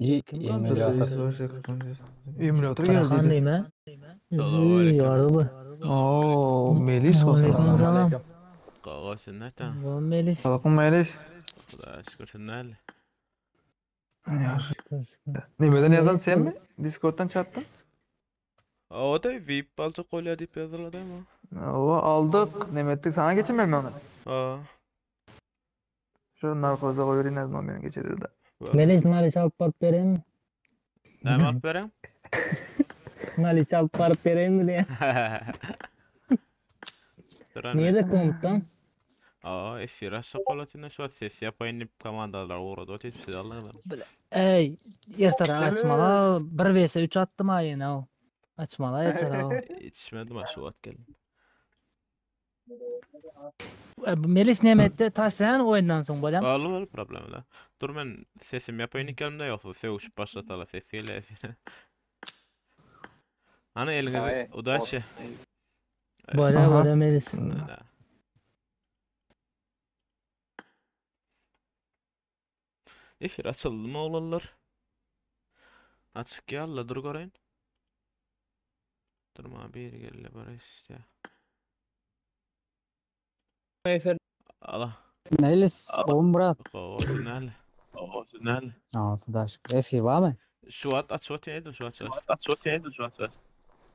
Kim Emulator. Emulator geldi. Karahan diýme. Salaamaleykum. Ýarly. Oo, Melis Aleyküm bolsa. selam. Gowy sünnet ha. Bu Melis. Salakym Melis. Hudaýa şükür sünnet. Ýagşy. Nemeden ýazan senmi? Discord'dan çatdın. O da VIP aljak bolýar diýip ýazdylar ama. O aldyk. Nemettik sana geçirmem onu. Aa. Şu narkoza goýur ine nomerini geçirir de. Melis naliç alyp baryp bereyim mi? Näme alyp berem? Naliç alyp baryp bereyim mi diye. Duran. Niye de komptan? Aa, efir aşak bolatynda şu ses ýapaýyn diýip komandalar ugrady. O tepsi aldylar. Ey, ertara açmala 1 vs 3 attım ha ýene o. Açmala ertara o. Yetişmedim ha şu wagt geldim. E, bu Melis nemetde taşlayan oyundan soň bolýam. Bagly bol problemi da. Dur men sesim ýapaýyn ekenimde ýoksa sögüşip başlatala ses gelýär efire. Ana eliňizi udaçi. Bolýa Aha. bolýa Melis. Ana. Efir açyldy mı oglanlar? Açyk ýalla dur göreýin. Durma bir geldi bir işte. Allah. Melis, oğlum Murat. Gowy näle? Gowy näle? Aa, daş. Efir var mı? Şu at aç ot ýedim şu at. Şu at ot ýedim şu at.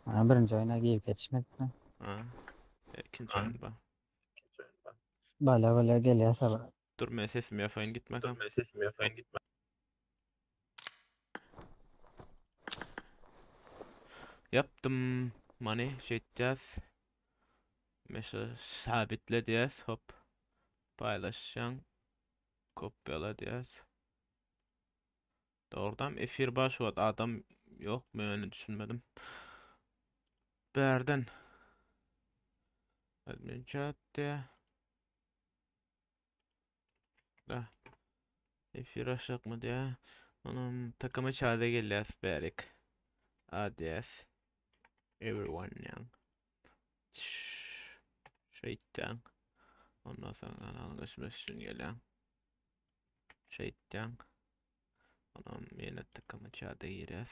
Ha, birinci oyuna girip yetişmedik mi? Ha. İkinci oyun ba. Bala bala gel ya sabah. Dur men sesim ýapaýyn gitme. Dur men sesim ýapaýyn gitme. Yaptım. Money şey edeceğiz. Mesela sabitle diyeceğiz. Hop. Paylaşacağım. Kopyala diyeceğiz. Doğrudan efir baş var. Adam yok mu öyle düşünmedim. Berden. Admin chat diye. Da. Efir aşak mı diye. Onun takımı çağda gelýär berik. ADS. Everyone yang. Şeytan. Ondan sonra kanalın geçmesi için gelýär. Şeytan. Onam ýene takımı çağda girýär.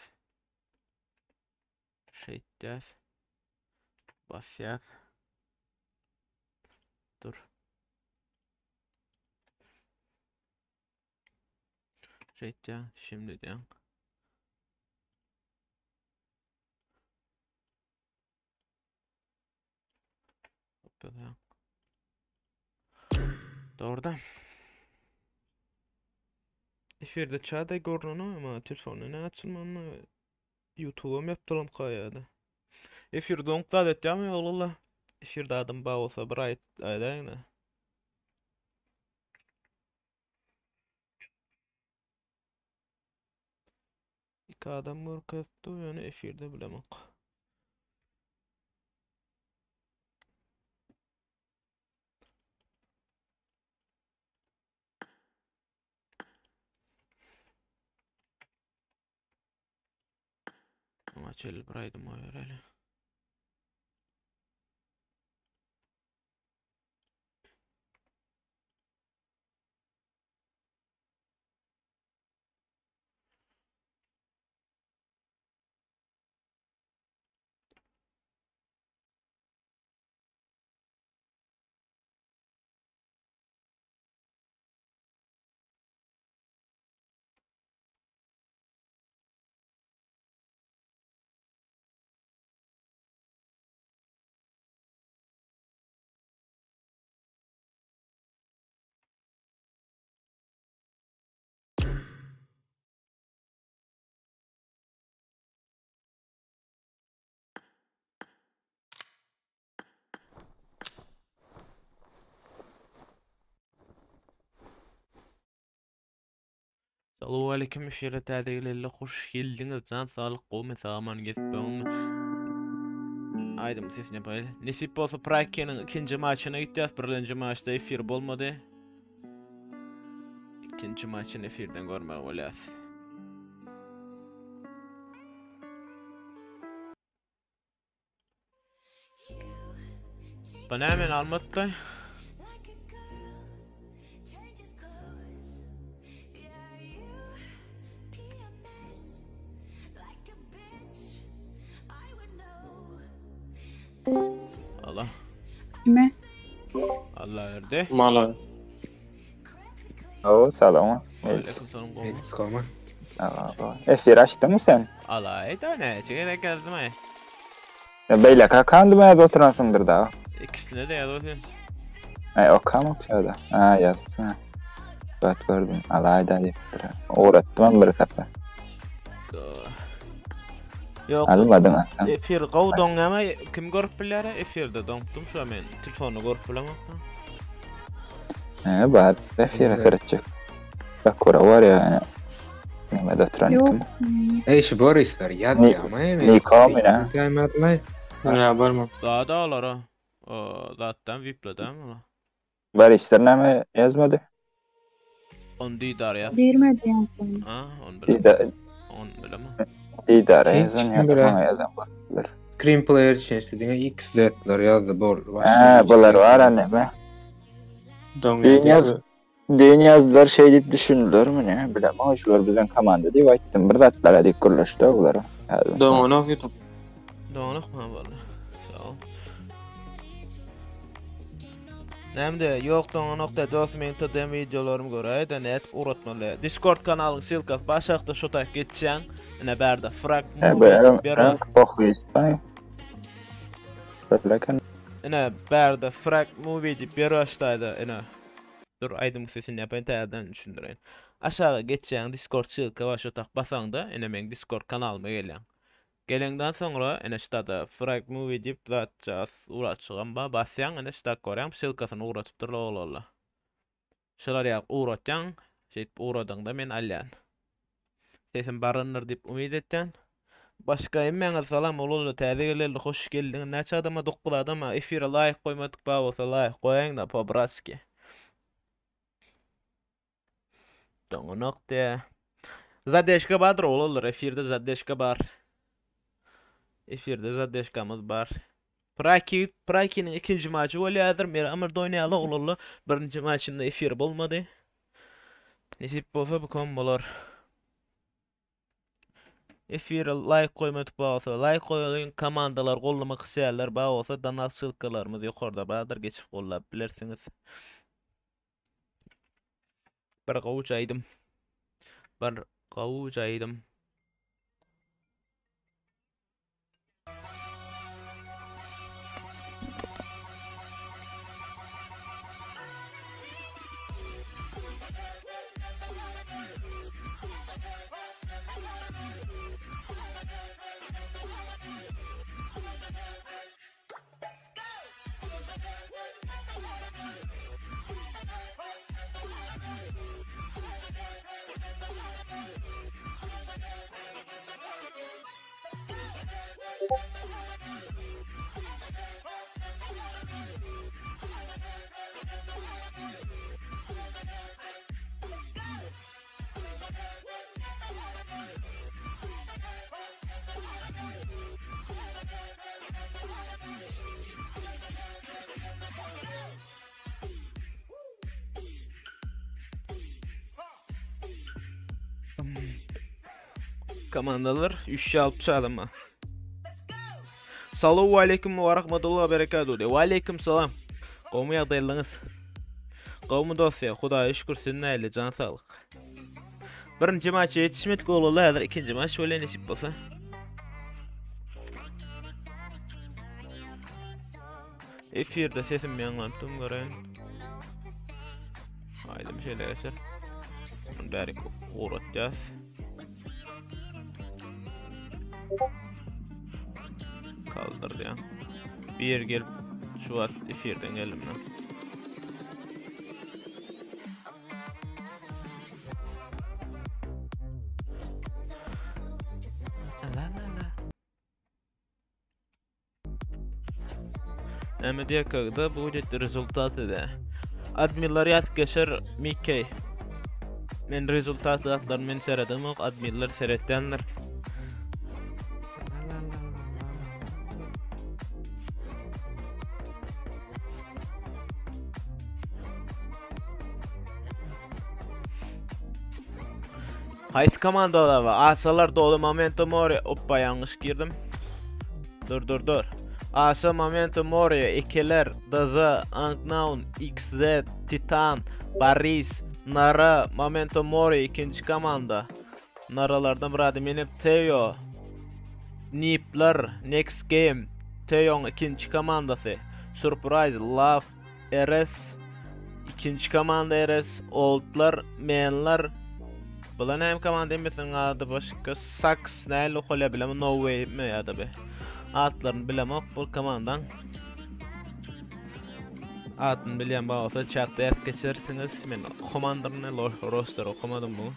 Şeytan. Basýar. Dur. Şeytan şimdi diyen. Hoppala. Doğrudan. Efirde çağda görünün ama telefonu ne açılmamı YouTube'um yaptırım kayada. Efirde onk da etýärmi oğlula? Efirde adım ba olsa bir ay aýdaýyň İki adam görkezdi yani efirde bilemek. Ama çel bir aydım o öyle. Salam aleyküm efire täzegilerle hoş geldiňiz. Jan sağlyk gowy saman gezip Aýdym sesini ýapaýly. Nesip bolsa Prakyanyň ikinji maçyna gitýäs. Birinji maçda efir bolmady. İkinji maçyny efirden görmäge bolýas. Bu näme almatdy? Kime? Allah berdi. Mala. Oo salam. Aleyküm salam gowy. Melis goma. Efir açdyňmy sen? Alay da näçe gezek ýazdym aý. Ya beýle kakandy mı ýa oturansyňdyr da. Ikisine de ýaz olsun. Ay okam okşada. Ha ýazsana. Bak gördüm. Alay da diýipdir. Uğratdym bir sefer. Ýok. Almadyň aslında. Efir gowy doňýamy kim görüp bilýär efirde doňupdym şu men telefony görüp bilemok. He bar. Efire seretjek. Sakura var ya. Nime de oturan Ýok. kim? Ey şu Borisler ýaz Ni- ya ama Niko mi ne? Gelmedi Ya barma. Daha da olara. O zatdan vipladan mı? Barışlar name yazmadı. On didar ya. Girmedi ýa. Ha, on bilemem. Didar, On bilemem. Didar'a Hiç yazan kim ya. bile. Bana yazan bakılır. Screen player için istediğine XZ'ler yazdı bol. Ha bular var anneme. Don Düğün yaz, düğün yazdılar şey deyip düşündüler mi ne? Bilemem ama şular bizden komanda deyip aytdım. Bir zatlara deyip kuruluştu bulara. Yazdım. Don onu YouTube. Doňluk mı boldy? Sağ ol. Näme ýok doňanok da dost men TDM videolarymy göräýde net uratmaly. Discord kanalyň ssylkasy başakda şu tak geçýän. Ine bärde frag He bu movie bir ön boklu ispany. Böyle Ine bärde frag movie diýip bir başlaýdy ine. Dur aýdym sesini ýapaýyn täzeden düşündireýin. Aşağı geçýän Discord ssylka bar şu tak basaňda ine meň Discord kanalyma gelýän. Gelenden sonra ine ştada frag movie diýip zatça uratçygam ba basýan ine ştak görýän ssylkasyny ugratypdyr oglanlar. Şular ýa ugratýan, şeýdip ugradyňda men alýan. Sesim baryndyr diýip umyt etýän. Başga hemmäňize salam oglanlar täze geleli hoş geldiňiz. Näçe adama 9 adama efire like goýmadyk ba bolsa like goýaň da po-bratski. Doňanok diýe. Zadeşka bardyr oglanlar efirde zadeşka bar. Efirde zadeşkamyz bar. Praki Praki'nin ikinji maçy bolýardyr. Miramar oýnaýaly oglanlar. Birinji maçynda efir bolmady. Nesip bolsa bu kom bolar. Efire like goýmadyk bolsa like goýalyň, komandalar gollamak isleýänler bar bolsa donat ssylkalarymyz ýokarda bardyr, geçip gollap bilersiňiz. Bir gowuç aýdym. Bir gowuç aýdym. Komandalar 360 adama. Salamu aleyküm ve rahmetullah ve berekatuhu. Ve aleyküm selam. Kavmi ýagdaýlaryňyz. Kavmi dost ya, Hudaýa şükür sizin näle can sağlyk. Birinji maçy ýetişmedik oglanlar, häzir ikinji maç bolýar nesip bolsa. Efirde sesim ýaňlanyp göreýin. Aýdym şeýle geçer. Bunu bäri uğratýas. Kaldır ya. Bir yer gelip şu at efirden geldim lan. La la la. Näme когда будет rezultaty de. Adminler ýatyp geçer Mickey. Men rezultaty atlaryny men seredemok, adminler seretýändir. Haýsy komandalar var? Asalar dolu Momento Mori. Oppa yanlış girdim. Dur dur dur. Aşa Momento Morio, Ekeler, DZ, Unknown, XZ, Titan, Boris, Nara, Momento Morio ikinji komanda. Naralardan bir adam ýene Teo. Nipler, Next Game, Teoň ikinji komandasy. Surprise, Love, RS, ikinji komanda RS, Oldlar, Menler. Bular näme komanda hemmesiniň ady başga Sax näle okalýar bilemok, No Way mi ýa-da be. Atlaryny bilemok bu komandaň. Adyny bilýän bar bolsa chatda ýazyp geçersiňiz. Men okamandyryn, roster okamadym bu.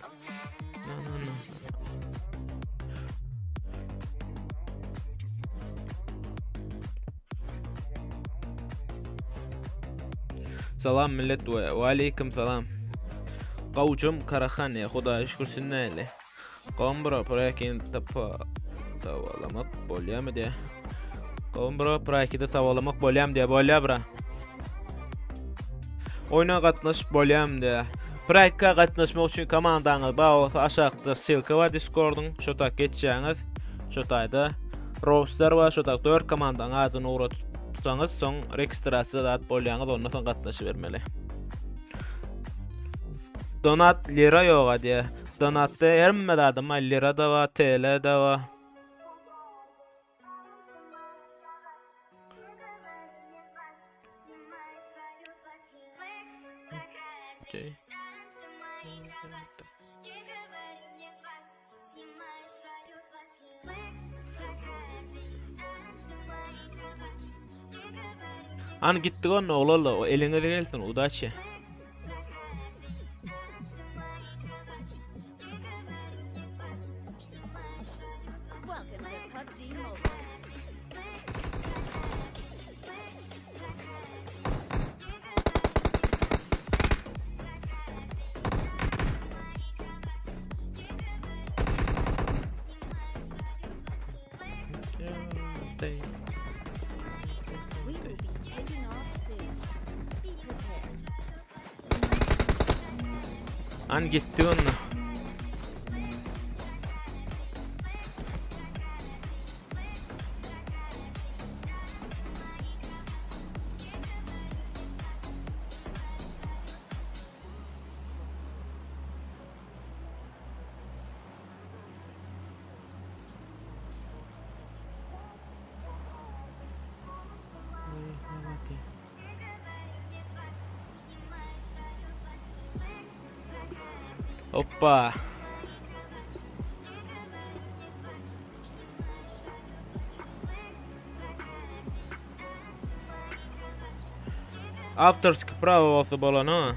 Salam millet we aleyküm salam. Gawjum Karahan ya Hudaýa şükür sen näle? Gawum bro proýekini tapa tawalamak bolýamy diýä. Gawum bro proýekide tawalamak bolýamy diýä bolýa bro. Oýna gatnaşyp bolýamy diýä. Proýekka gatnaşmak üçin komandaňyz bar bolsa aşakda ssylka bar Discordyň şo tak geçýäňiz. Şo taýda roster bar şo tak 4 komandaň adyny ugratsaňyz soň registrasiýa zat bolýaňyz ondan soň gatnaşybermeli. Donat lira ýoga diýä. Donatda hemme zadam bar lira da bar TL da bar. Okay. An gitdik onda oglanlar, eliňize gelsin, udaçi. An gitdi onda. Hoppa. Awtorski prawo bolsa bolany.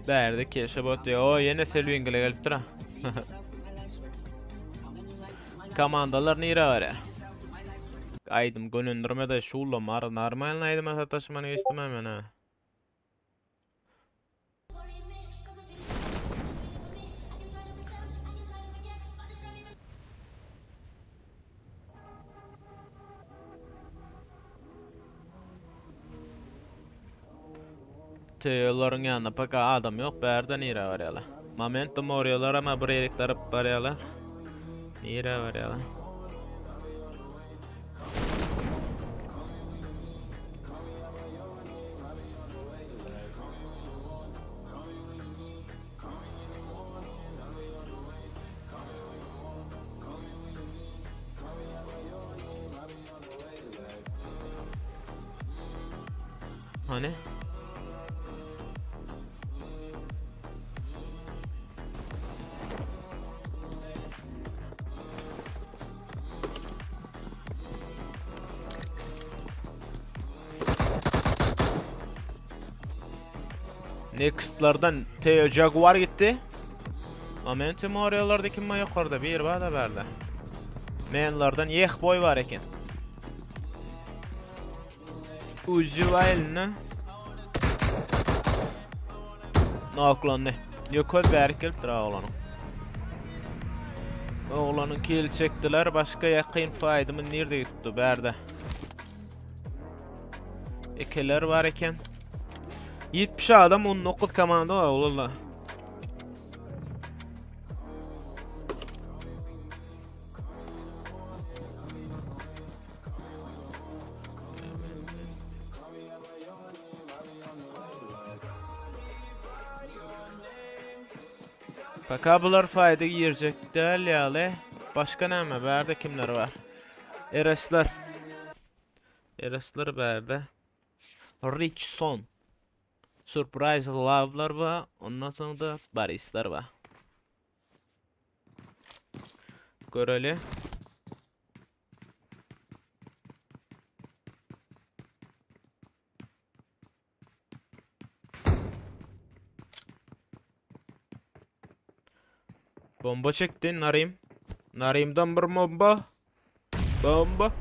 Bärde keşe bot diýýär. O ýene Selwingile gelipdir ha. Komandalar nirä barýar? Aýdym gönendirmede şuwlamar normal aýdyma sataşmany geçdim men ha. Teýolaryň ýanynda paka adam ýok, bärde nirä barýarlar? Momentum orýalar ama bir ýerik tarap barýarlar. Nirä barýarlar? Hany? Next'lardan Teo Jaguar gitti. Momentum orýalarda kim bar ýokarda? Bir bar da bärde. Menlardan Yeh boy bar eken. Uzi bar elinde. Noklandy. Ýok köz bärik gelipdir oglanyň. Oglanyň kill çekdiler. Başga ýakyn faýdymy nirde gitdi? Bärde. Ekeler bar eken. 70 adam 19 komanda var oğlum. Baka bular faýda girjek däl ýaly. Başga näme? Bärde kimler bar? Eresler. Eresler bärde. Richson. Surprise Love'lar bar. Ondan soň da Barisler bar. Göreli. Bomba çekdi Narim. Narimden bir bomba. Bomba.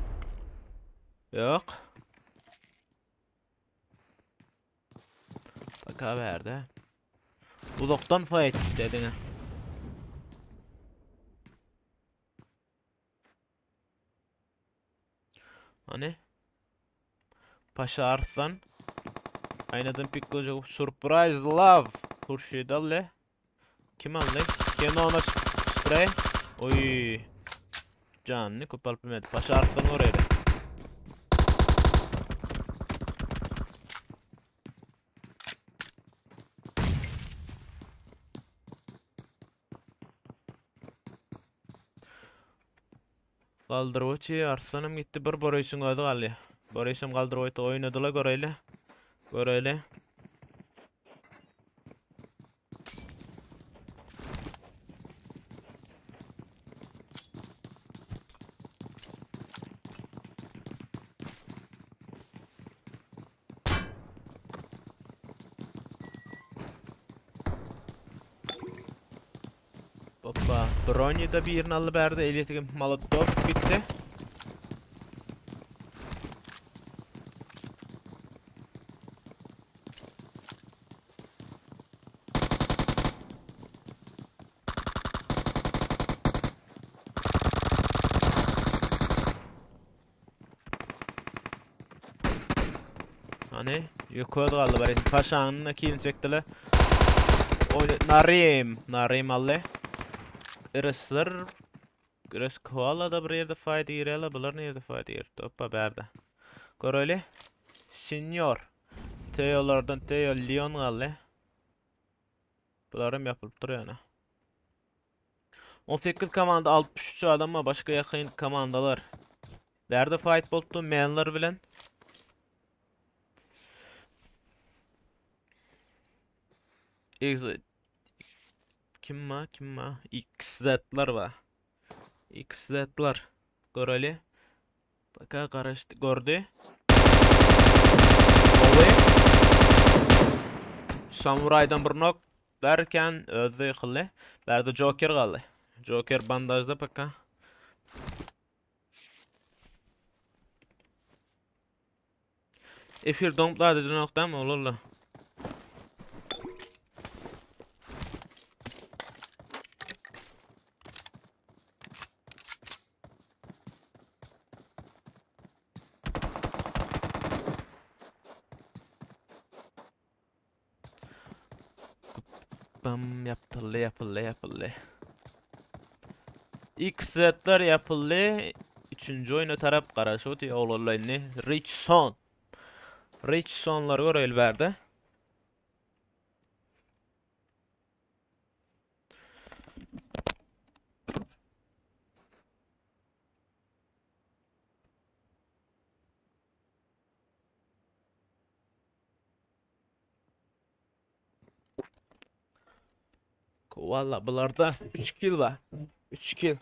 Yok. Bak verdi. Uzaktan fight dedin. Hani? Paşa Arslan. Aynadan pikloca surprise love. Hurşid alle. Kim aldı? Kendi ona spray. Oy. Canını koparıp bilmedi. Paşa Arslan oraya da. Galdyrgyçy Arslanam gitdi bir Boris'iň özi galdy. Boris'em galdyrgyçy oýnadylar göreýli. Göreýli. Hoppa. Brony da birini alyp berdi. Eliyetikim Molotov gitti. Hani yukarı kaldı bari. Paşa'nın kill çektiler. Oyna Narim, Narim aldı. Irisler Iris Koala da bir yerde fight gireli, bular nerede fight girdi? Hoppa berde. Göreli. Senior. Teo'lardan Teo Leon kaldı. Bularım yapılıp duruyor yani. 18 komanda 63 adamma başka yakın komandalar. Nerede fight boldu menler bilen. X kim var kim var? XZ'lar var. XZ'lar. Göreli. Baka karıştı gördü. Owe. Samuraydan bir nok derken öldü yıkıldı. Verdi Joker kaldı. Joker bandajda baka. Efir domplar dedi nokta mı olur Bam yapıldı yapıldı yapıldı. XZ'ler yapıldı. Üçüncü oyunu taraf garaşydy oglanlar indi. Rich Son. Rich Sonlar göreli bärde. Valla bularda 3 kill var. 3 kill.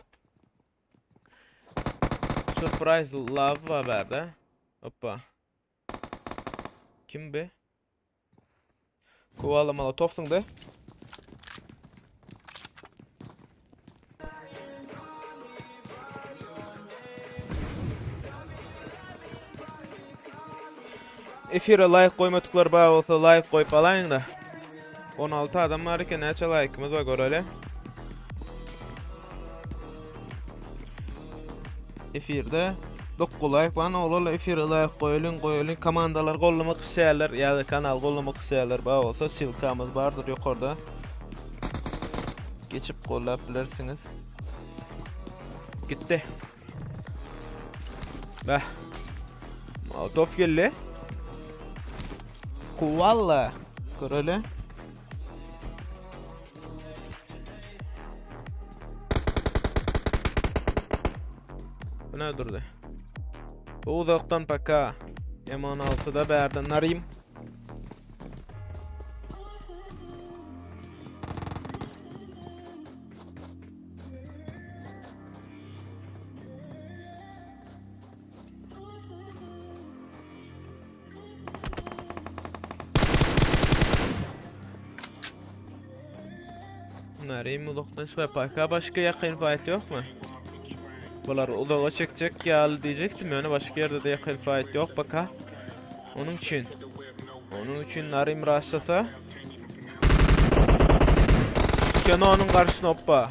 Surprise love var bärde. Hoppa. Kim be? Koala molotovsun de. Efire like koymadıklar bar olsa like koyup alayın da. 16 adam var ki neçe like'ımız var göreli. Efirde 9 like bar. Olarla efire like goýalyň, goýalyň. Komandalar gollamak isleýärler ýa-da kanal gollamak isleýärler bar bolsa ssylkamyz bardyr ýokarda. Geçip gollap bilersiňiz. Gitdi. Beh. Molotov geldi. Kuvalla. Göreli. Bu ne durdy? Bu uzakdan paka. M16'da bärden narayım. Narayım uzakdan şu paka başka yakın fight yok mu? Bular uzağa çekecek ýaly diýjekdim, ýöne başga ýerde de yakın fight yok baka. Onun için. Onun için Narim rastlasa. Keno onun karşısına hoppa.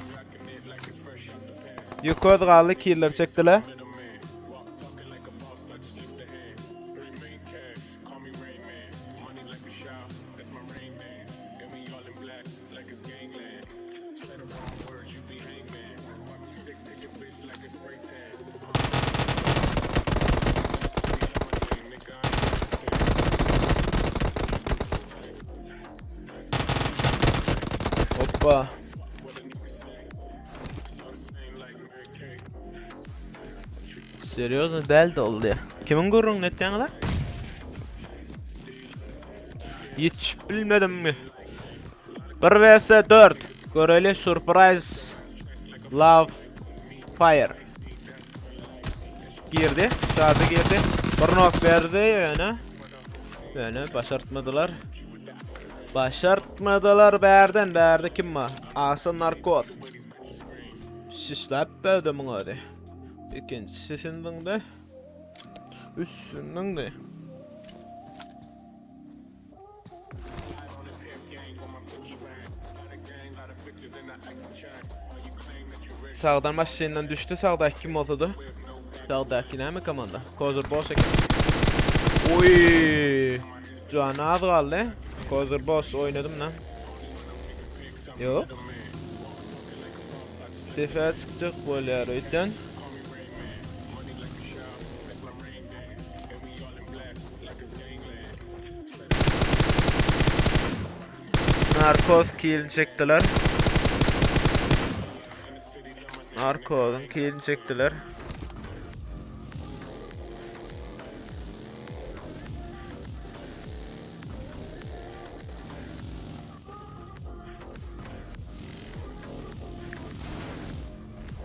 Yukarı galdy killer çekdiler. Hoppa. Serýozny däl oldy. Kimin gurrun netýäňiz? Ýetişip bilmedim mi? 1 vs 4. Göreli surprise love fire. Girdi. Şarjı girdi. Bir nok berdi ýöne. Ýöne başartmadylar. Başartmadylar bärden bärde kim var? Asa narkoz. Şişläp berdi muňa özi. İkinci şişindiňde. Üçündiňde. Sağdan maşyndan düştü. Sağdaki kim olsa da. Sağdaki näme komanda? Kozur boss eken. Oy! Canı az galdy. Kozur boss oynadım lan. Yok. Defa çıkacak bolýar öýden. Narkoz kill çekdiler. Narkozun kill çekdiler.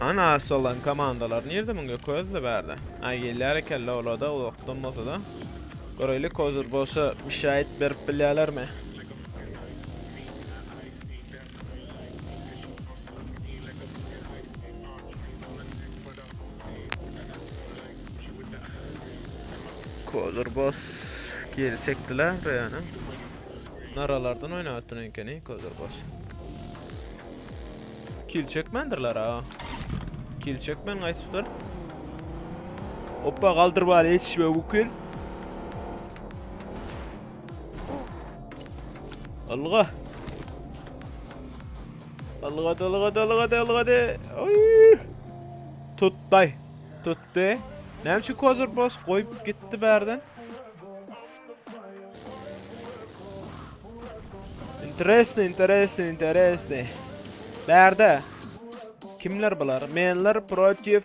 Ana arsalan komandalar nirde muňa közde bärde. Ay gelýär ekelle olada uzakdan bolsa da. Göreli kozur bolsa müşahit berip bilýärlermi? Kozur boss geri çekdiler yani. Naralardan oynatın enkeni kozur boss. Kill çekmendirler ha. Kill çekmen gaýtypdyr. Hoppa kaldır bari yetişme bu kill. Alga. Alga alga alga alga. Oy. Tutday. Tutdy. Näme üçin kozur boss goýup gitdi bärden? Interesny, interesny, interesny. Bärde. Kimler bular? Menler protiv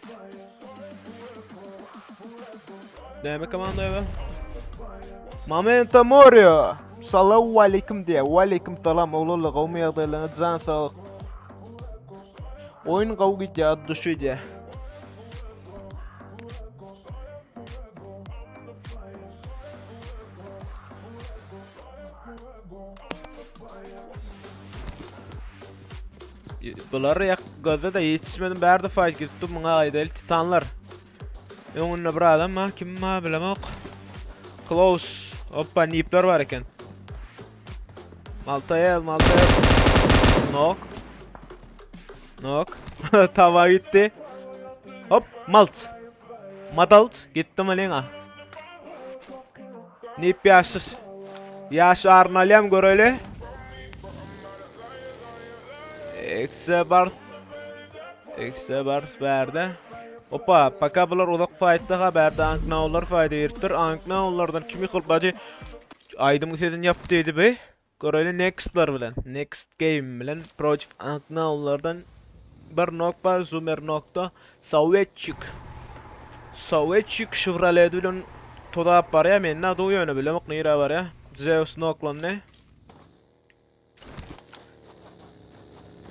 Näme komanda bu? Momento Morio. Salam aleyküm diye. Aleyküm salam. Oğlum gowmy ýagdaýlaryňyz jan saglyk. Oýun gowy gidýär, düşüýär diye. Bular yak gözde de yetişmedim bärde fight gitdi muňa aýdaýly titanlar. Öňünde bir adam var kim var bilemok. Close. Hoppa nipler var eken. Maltaya Maltaya. Knock. Knock. Tava gitti. Hop malt. Madalt gitdim alyňa. Nip ýaşyş. Ýaş aryny alýam göreli. Ekse bars. Ekse bars bärde. Opa, paka bular uzak faýtda ha bärde Anknaular faýda giripdir. Anknaulardan kim ýykylyp bady? Aýdymyň sesini ýap diýdi bi. Göreli Nextlar bilen. Next Game bilen Project Anknaulardan bir nok bar, Zoomer nokda. Sowetçik. Sowetçik Chevrolet bilen tozap barýar. Men nadu ýöne bilemok nirä barýar. Zeus noklandy.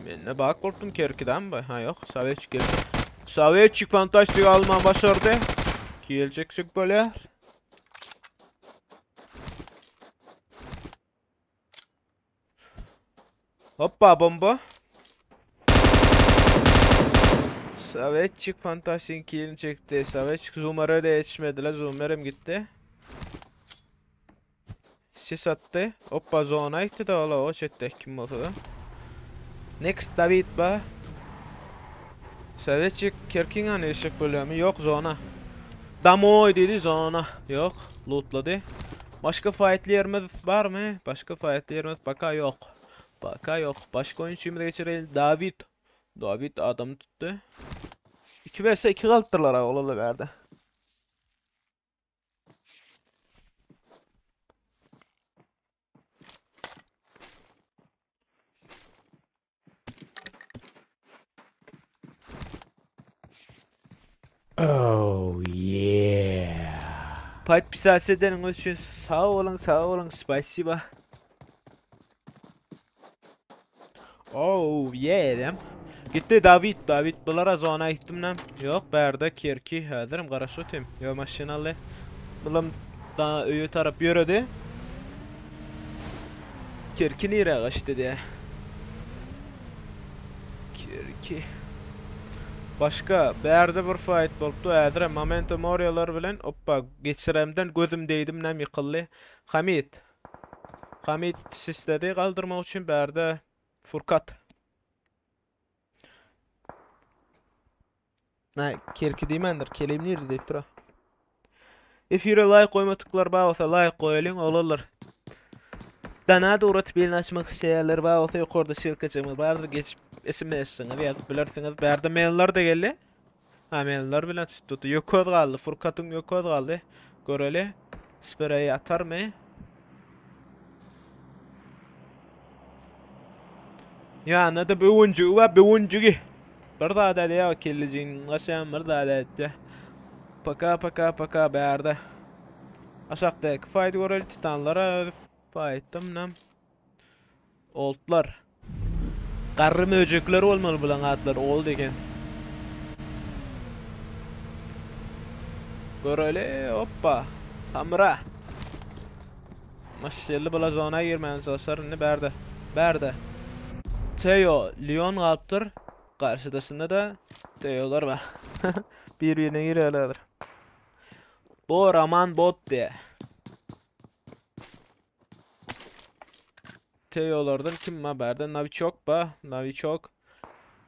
Men ne bak bolupdym kerkiden bu. Ha yok. Sowetçik geldi. Sowetçik fantastik alman başardy. Gelecek bolýar. Hoppa bomba. Savetçik fantastik kilini çekti. Savetçik Zoomer'e de yetişmediler. Zoomer'im gitti. Sis attı. Hoppa zona gitti de ola o çekti kim olsa da. Next David ba. Savetçik Kerkingan eşek bölümü yok zona. Damoy dedi zona. Yok. Lootladı. Başka fightli yerimiz var mı? Başka fightli yerimiz baka yok. Baka yok. Başka oyuncumuza geçirelim. David. David adam tuttu. 2 vs 2 kalıptırlar ha ola verdi. Oh yeah. Podpisаться edeniňiz üçin sag boluň, sag boluň, spasiba. Oh yeah dem. Gitti David, David bulara zona gittim nem. Yok bärde Kerki häzirim garaşyp otyryn. Yo maşynaly. Bulam da öýe tarap ýöredi. Kerki nirä gaçdy diýä. Kerki. Başga bärde bir fight bolupdy. Häzirem Momento Morialar bilen oppa geçiremden gözüm degdim nem ýykyldy. Hamid. Hamid sisledi galdyrmak üçin bärde Furkat. Nä, Kerki diýmändir, Kelim nirde diýip dur. Efire laýk goýmadyklar bar bolsa laýk goýalyň oglanlar. Dana ugratyp elini açmak isleýänler bar bolsa ýokarda ssylkajygymyz bardyr geçip SMS-iňizi ýazyp bilersiňiz. Bärde menler de geldi. Ha menler bilen tutdy. Ýököz galdy. Furkatyň ýököz galdy. Göreli. Spreý atarmy? Ýanynda da böwünjigi bar, böwünjigi. Bir zat edýär, kellejigiň gaşaýan bir zat etdi. Paka paka paka bärde. Aşakdaky faýdy göreli titanlara faýtdym nam. Oldlar. Garry möjekler bolmaly bulaň atlary old eken. Göreli hoppa. Hamra. Maşşelli bula zona girmäni çalışar indi bärde. Bärde. Teo Leon galypdyr. Garşydaşynda da Teolar bar. Bir-birine girýärler. Bu Roman bot diýä. Teolardan kim var bärde? Navichok ba. Navichok.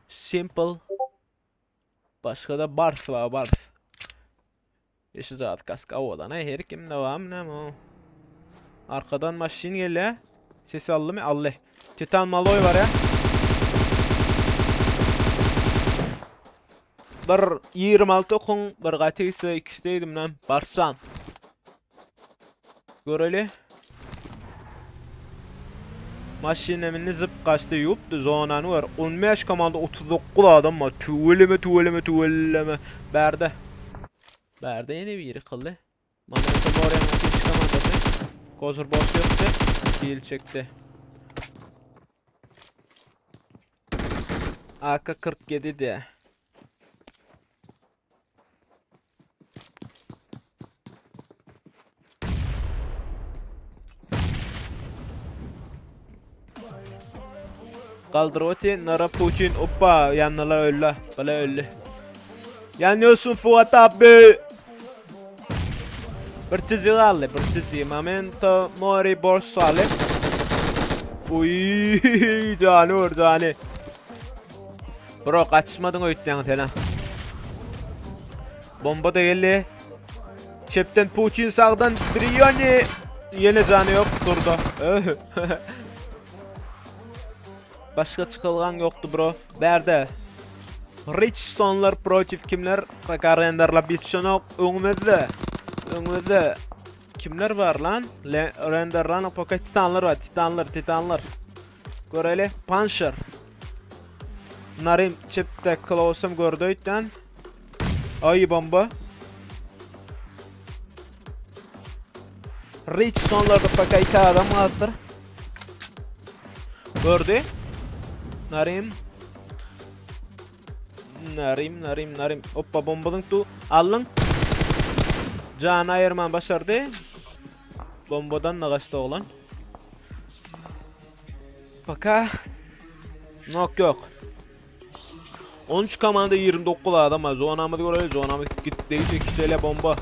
Simple. Başga da Bars var Bars. Yeşil zat kask owadan her kim devam näme o. Arkadan maşyn gelýär. Ses aldymy? Aldy. Titan Maloy var ya. Bir 26 okun bir gaty gitse ikisi deýdim lan. Barsan. Göreli. Maşyna mindi zyp gaçdy ýupdy zonany gör. 15 komanda 39 adam bar. Tüweleme tüweleme tüweleme. Bärde. Bärde ýene biri kyldy. Momento Moria'nyň ikinji komandasy. Kozur boss ýokdy. Kill çekdi. AK-47 diýä. Kaldyr oty, Nara Putin, oppa, ýannalar öldi, bala öldi. Ýanýorsun Fuat abi! Bir çizik aldy, bir çizik. Momento Mori Borsaly. Uy, jany vur, jany. Bro, gaçmadyň öýtýäň sen ha. Bomba da geldi. Çepden Putin sağdan Brioni. Yine canı yok durdu. Başka çıkılgan yoktu bro. Berde. Richsonlar protiv kimler? Renderla bitişenok öňümüzde. Öňümüzde. Kimler var lan? Le renderlan poka titanlar var. Titanlar, titanlar. Göreli. Punisher. Narim çipte Klaus'um gördü öýtden. Ay bomba. Richsonlarda paka iki adam vardır. Gördü. Narim. Narim, Narim, Narim. Hoppa bombalyň tu. Aldyň. Can ayırman başardy. Bombadan da kaçtı oğlan. Paka. Nok yok. 13 komanda 29 adam var. Zonamız görelim. Zonamız gitti. İki bomba.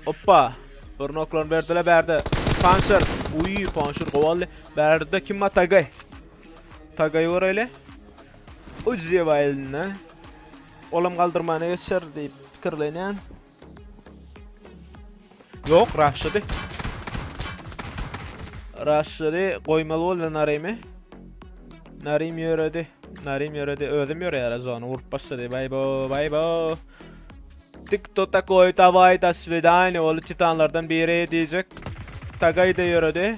Hoppa. Bir noklarını verdiler berdi. Panzer. Uy, Panzer kovallı. Berdi kim var? Tagay. Tagay var öyle. Uziye var eline. Olam kaldırmana geçer deyip pikirlenýän. Yok, rushladı. Rushladı. Goýmaly boldy Narimi. Narim ýöredi. Narim ýöredi. Özüm ýörýär zona vurup başlady. Bay bo, bay bo. Tikto takoy davay da svidani ol titanlardan biri diyecek. Tagay da ýöredi.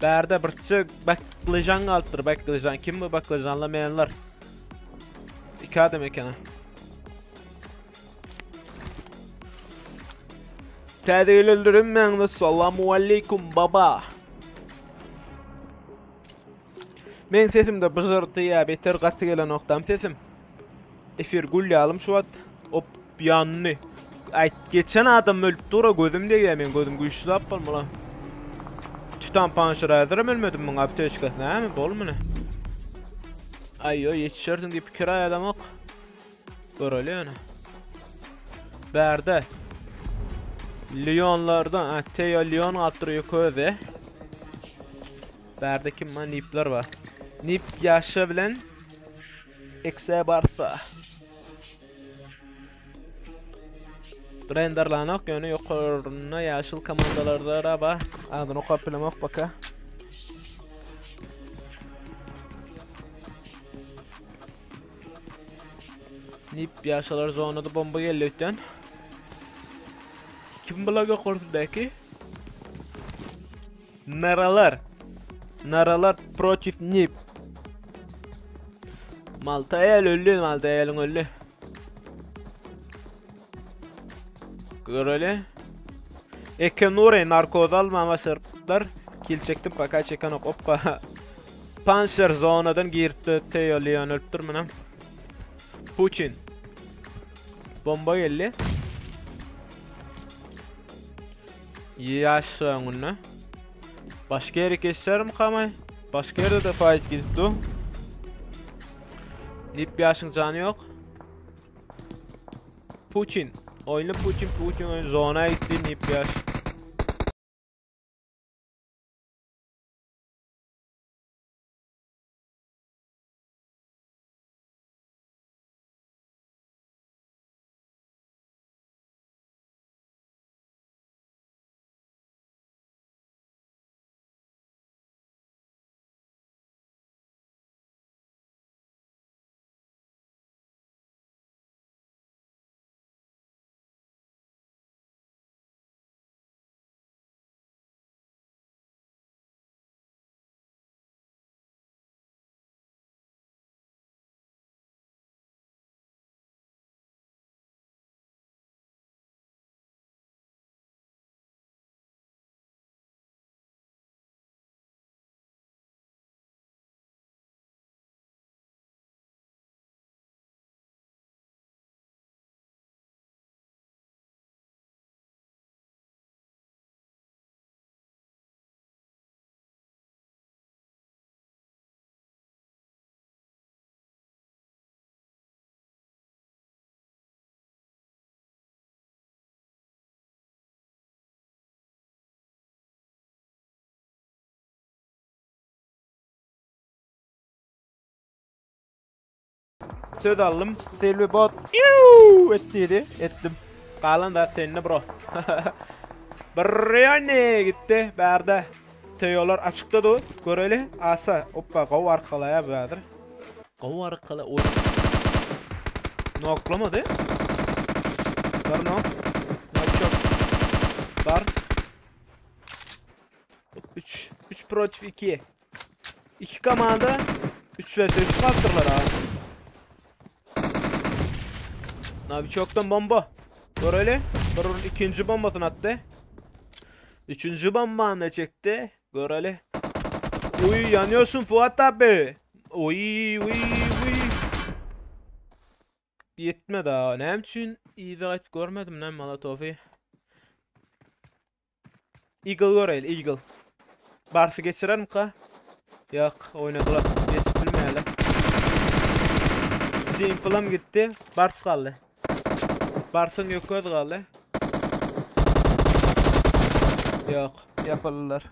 Bärde birçe baklyjan galdyr, baklyjan. Kim bu baklyjanlamayanlar? İki adam ekeni. Täze öldürüm men Salamu aleykum baba. Men sesim de bızırtı ya beter gaty gelen noktam sesim. Efir gül yalım şu at. Hop yanny. Ay geçen adam ölüp dura gözüm diye men gözüm güçlü apalım lan. Titan panşır hazırım ölmedim bunun apteşkası ne mi bol mu ne? Ay yo yetişersin deyip kiraya adam ok. Göreli yani. Berde. Lyonlardan, ha, Theo Lyon attırıyor köze. Berde kim var? Nipler var. Nip yaşa bilen Ekse Barsa. Renderlanok yönü yukarına yaşıl komandalarda araba. Adını okuyup baka. Nip yaşalar zonada bomba geldi öten. Kim bulaga korsudaki? Naralar. Naralar protiv Nip. Maltayel öldü, Maltayel'in öldü. Göreli. Eke Nure narkoz almama sırplar. Kill çektim paka çeken ok. Hoppa. Panzer zonadan girdi. Theo Leon ölüptür mü Putin. Bomba geldi. Yaş önüne. Başka yere geçer mi kamay? Başka yerde de fight gitti. Nip yaşın canı yok. Putin. Oyunu Putin Putin oyun zona gitti Nip yaş. Söz aldym. Selbi bot. Iu et diýdi. Etdim. Galan zat sende bro. Brioni gitdi. Bärde Teolar açykda dur. Göreli. Asa. Oppa gowy arkalaýar bu häzir. Gowy arkala. Oý. Noklamady. Bar nok. Nok çok. Bar. 3 3 protiv 2. 2 komanda 3 vs 3 kaptırlar abi. Abi çoktan bomba. Göreli. Bir ikinci bombasını attı. Üçüncü bombanı çekti. Göreli. Uy yanıyorsun Fuat abi. Uy uy uy. Yetmedi ha. Ne için iyi görmedim lan Molotov'u. Eagle göreli Eagle. Barsy geçirermika? Yok oynadılar. Geçip bilmeýärler. Simple'am gitdi. Bars galdy. Bars'ın yok göz galdy. Yok, yapıldylar.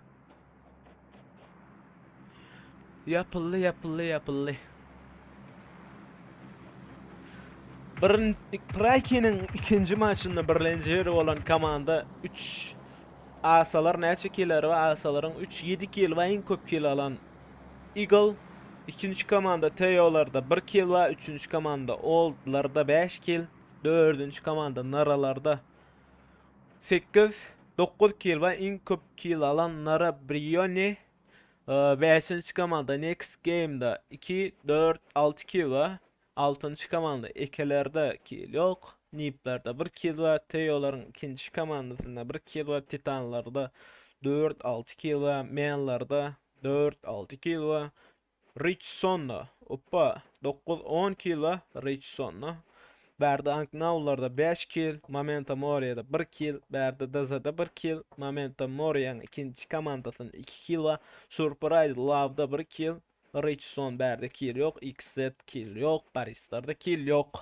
Yapyldy, yapyldy, yapyldy. Birin Prakiniň ikinji maçynda birlenji ýeri bolan komanda 3 Asalar näçe killeri bar? Asalaryň 3 7 kill bar, iň köp kill alan Eagle. Ikinji komanda Teolarda 1 kill bar, üçünji komanda Oldlarda 5 kill, dördünji komanda Naralarda 8 9 kill bar, iň köp kill alan Nara Brioni. Bäşinji komanda Next Game'da 2 4 6 kill bar. Altynjy komanda Ekelerde kill ýok. Niplerde 1 kill bar. Teolaryň ikinji komandasynda 1 kill bar. Titanlarda 4 6 kill bar. Menlarda 4 6 kill bar. Richsonda oppa 9 10 kill bar Richsonda. Bärde Anknaularda 5 kill, Momento Moria'da 1 kill, bärde DZ'da 1 kill, Momento Moria'nyň ikinji komandasynda 2 kill bar. Surprise Love'da 1 kill, Richson bärde kill ýok, XZ kill ýok, Parislarda kill ýok.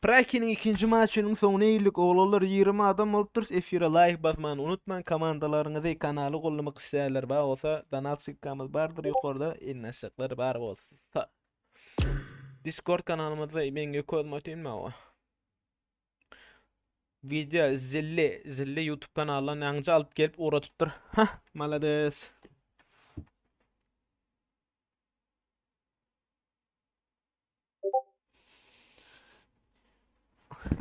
Prakiniň ikinji maçynyň soňuna geldik. Oglanlar 20 adam bolupdyr. Efire like basmany unutmaň. Komandalaryňyzy kanaly gollamak isleýänler bar bolsa, donat ssylkamyz bardyr ýokarda, elini aşaklar bar bolsa. Discord kanalymyzda men ýök özüm o. Video Zilli, Zilli YouTube kanalyndan ýaňja alyp gelip ugratypdyr. Hah, malades.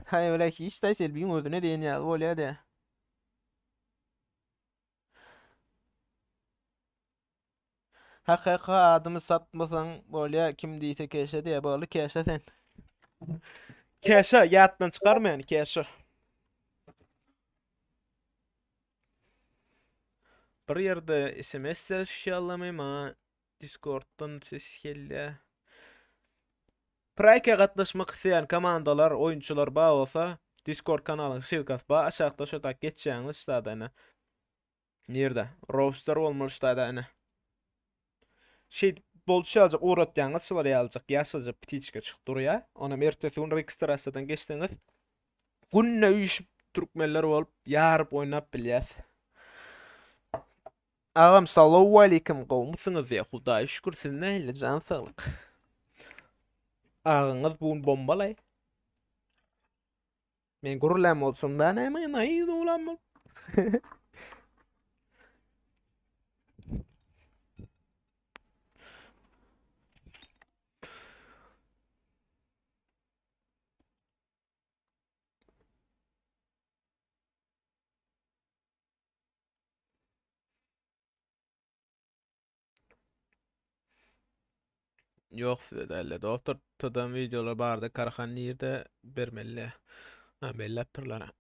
Haý öyle hiç de Selbiň özüne diýen ýaly bolýar-da. Hakyky adymy satmasaň bolýar, kim diýse keşe diýe, boldy keşe sen. Keşe ýatdan çykarma ýani keşe. Bir ýerde SMS ýazyşýarlarmy maňa Discord'dan ses gelýär. Prike gatnaşmak isleýän komandalar, oýunçylar bar bolsa, Discord kanalyň ssylkasy bar. Aşakda şo tak geçýäňiz ştada ine. Nirde? Roster bolmaly ştada ine. Şey bolşy ýaljak ugratýaňyz şular ýaljak ýaşylja ptiçka çykyp durýar. Onam ertesi gün registrasiýadan geçseňiz günde üýşüp türkmenler bolup ýaryp oýnap bilýäs. Agam salowwaleýkim gowmysyňyz diýe Hudaýa şükür siz nähili jan saglyk. Agaňyz bu gün bombalaý. Men gürlän bolsam da näme naýy oglan bol. Ýok size dälle dostlar. Tutan videolar bardy. Karhan nirde bermeli? Ha belläpdirler.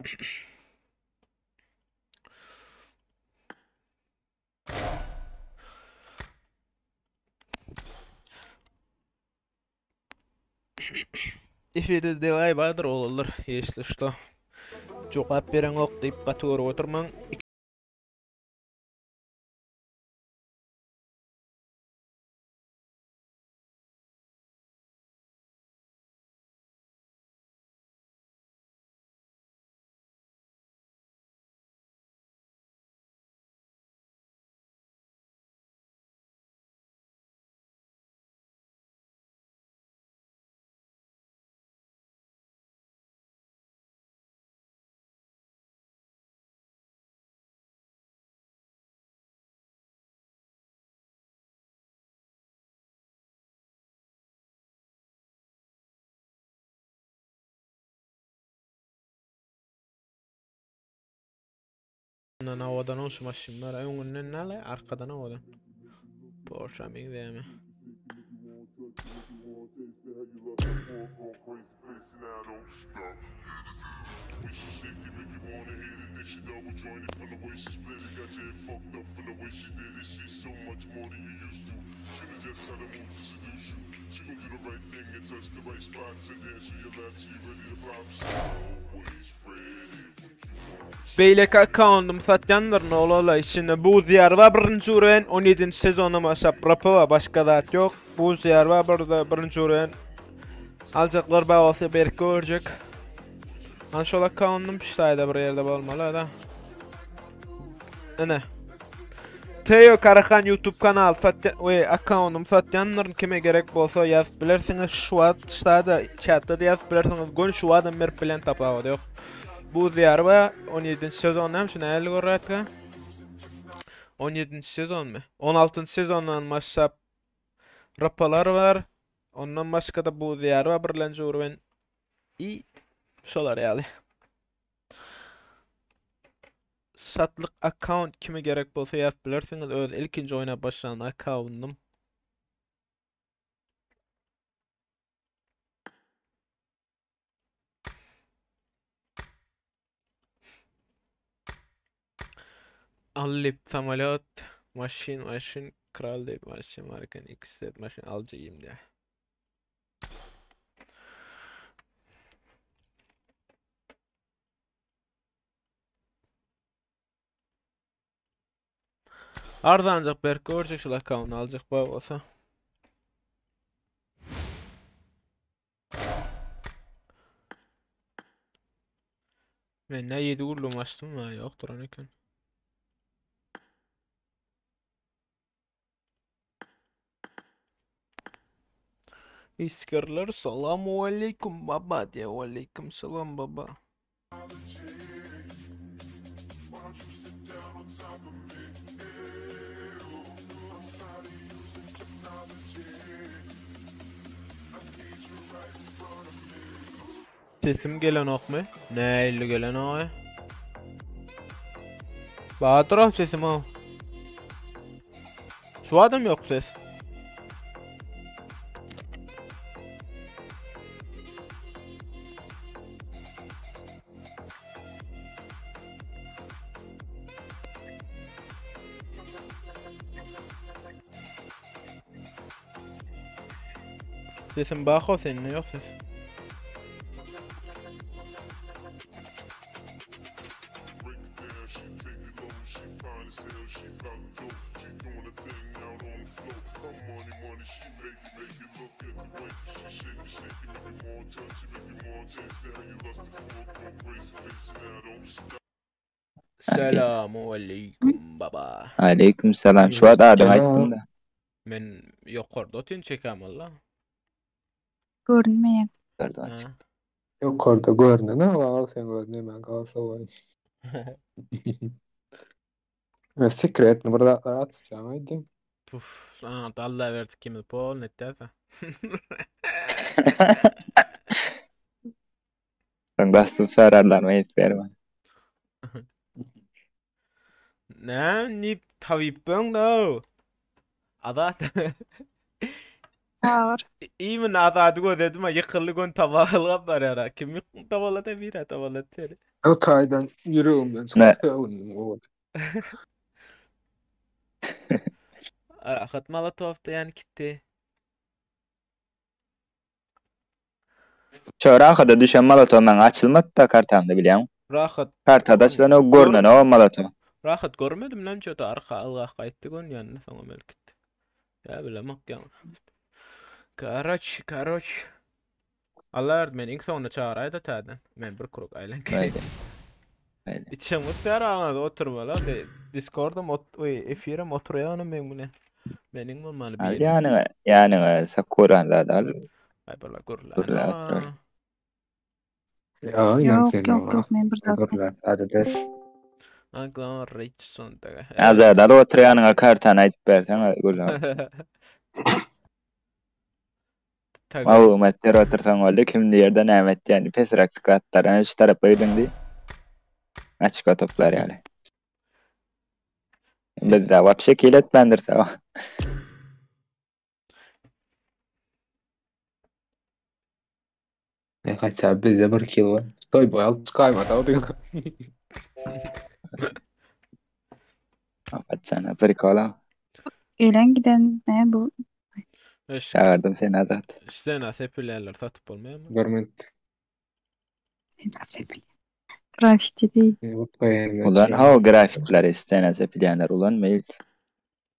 Efirde delay bardyr oglanlar. Если что. Jogap bereňok diýip gaty görüp oturmaň. Arkadan owadan şu maşyn bar. Öňünden näle, arkadan owadan. Porsche meňzeýärmi? Beýleki akkauntym satýandyryn ol-ola içinde buz ýer bar birinji uren 17-nji sezonda başlap rapa bar başga zat ýok buz ýer bar birde birinji uren aljaklar bar bolsa berk görjek An şol akkauntym piştaýda bir ýerde bolmaly da Ine Teo Karahan YouTube kanal satýan we akkauntym satýandyryn kime gerek bolsa ýazyp bilersiňiz şu wagt ştada chatda da ýazyp bilersiňiz göni şu wagtam berip bilen tapawudy ýok. Buz diýary we 17-nji sezon näme üçin nähili görýärkä? 17-nji sezonmy? 16-njy sezondan başlap rapalar bar. Ondan başga-da buz diýary bar birlenji urwen. I şolar ýaly. Satlyk akkaunt kime gerek bolsa ýazyp bilersiňiz. Öz ilkinji oýnap başlan akkauntym. Allip samolyot, maşyn, maşyn, kral diýip maşyn bar eken, XZ maşyn aljyýym diýä. Arzanjak berk görjek şul akkaunt aljak bar bolsa. Men ne 7 gurlum açdym ha ýok duran eken. Iskerler salamu aleyküm baba diye aleyküm salam baba. Sesim gelenokmy? Nähili gelenoý? Batyrow sesim o. Şu adam yok ses. Sesim bako senin yok ses. Selamu aleyküm baba. Aleyküm selam. Şu wagt adam aýtdym da. Men ýokarda otyryn çekäm walla. Görünmeýär. Ýokarda açyk. Ýokarda görünen al sen görünmeýän galsa goý. Men sekretni bir zatlar atýan aýdym. Puf, sana dalla berdik ikimiz pol netdäse. Sen basdyp sorarlar aýyp berme. Nä nip tabyp böň da. Azat. Agyr. Imin Azady gözledim ha ýykyldy gön tabalgap barýar. Kim ýykdy tabalada bira tabalady seni. O taýdan ýüregimden Ne? çykdy öwündim gowy. Rahat Molotowda ýany kitdi. Şu rahada düşen Molotov maňa açylmady da kartamda bilýäň. Rahat. Kartada açylan o görünen o Molotov. Rahat görmedim lan çöte arka algah gaýtdy gön ýanyna soňa mel gitdi. Ýa bilemok ýa. Karoç, karoç. Allah erdi men iň soňunda çagyrayda täden. Men bir kruk aýlan Haydi. Haydi. İçim ysýar aňa oturmaly. De, Discord'um ot, oý, efirem oturýanam men bile. Meniň bolmaly Al bir. ýanyňa, ýanyňa Sakuran zat al. Ay bala gürlän. Gürlä oturar. Ya inan Ýok, sen ýok, oňa. ýok, men bir zat. Gürlär, hadi der. Aňlan Richson daga. Azat al otur ýanyňa kartany aýdyp berseň gürlä. Taga. Maglumat ber otursaň boldy kim diýerde näme etýäni pesräk skatlar. Ana şu tarapa gidiň diý. Açyk toplar ýaly. Bizde wapşe kill etmändir sa. Ne kaçsa bizde bir kill var. Toy boy alıp çıkarmadı o diyor. Kapatsana prikola. Gelen giden ne bu? Eş, Çağırdım seni Azat. Stena sepilýärler satyp bolmaýarmy? Görmet. Grafiti değil. Ulan ha o grafitleri istene sepilýänler ulan mail.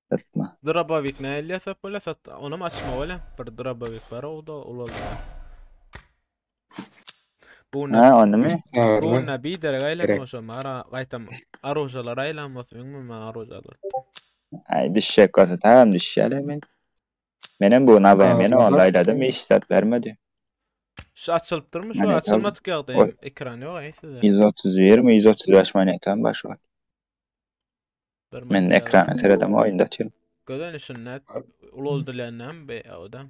Satma. Drabavik ne elde sat böyle sat. Onam açma öyle. Bir drabavik var o da ulaldı. Bu ne? Ha onu mu? Bu ne bir derece aylan olsa mara gaytam arojalar aylanmaz öňüm arojalar. Ay düşecek olsa tamam düşecek hemen. Benim bu nabaya men onlayladım hiç sat vermedi. Şu açılıp durmuş şu Monet açılmadık ýagdaý Oy. ekran yok ay size. 131 mi 135 monetam baş var. Bir Men monet ekrana seredem oyunda atıyorum. Gözel sünnet uloldylanam be o da.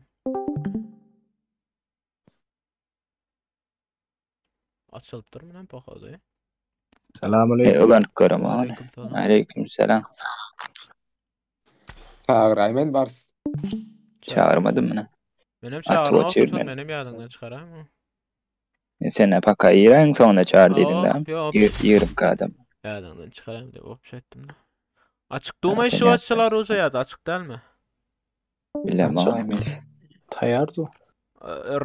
Açılıp durmu lan pohodu? Salam E, aleyküm. ulan görüm onu. Aleyküm selam. Aleyküm selam. Çağırayım ben Bars. Çağırmadım mı? Benim Atıp çağırma atıyorum otursun ben. benim yadımdan çıkarayım mı? Sen paka İran sonra çağır dedin Yok, de. yok. Yığırım kadam. Yadımdan çıkarayım diye hop şey ettim de. Açık durma sen işi yap. açılar olsa ya da açık değil mi? Bilmem Açık. ama Taýardy.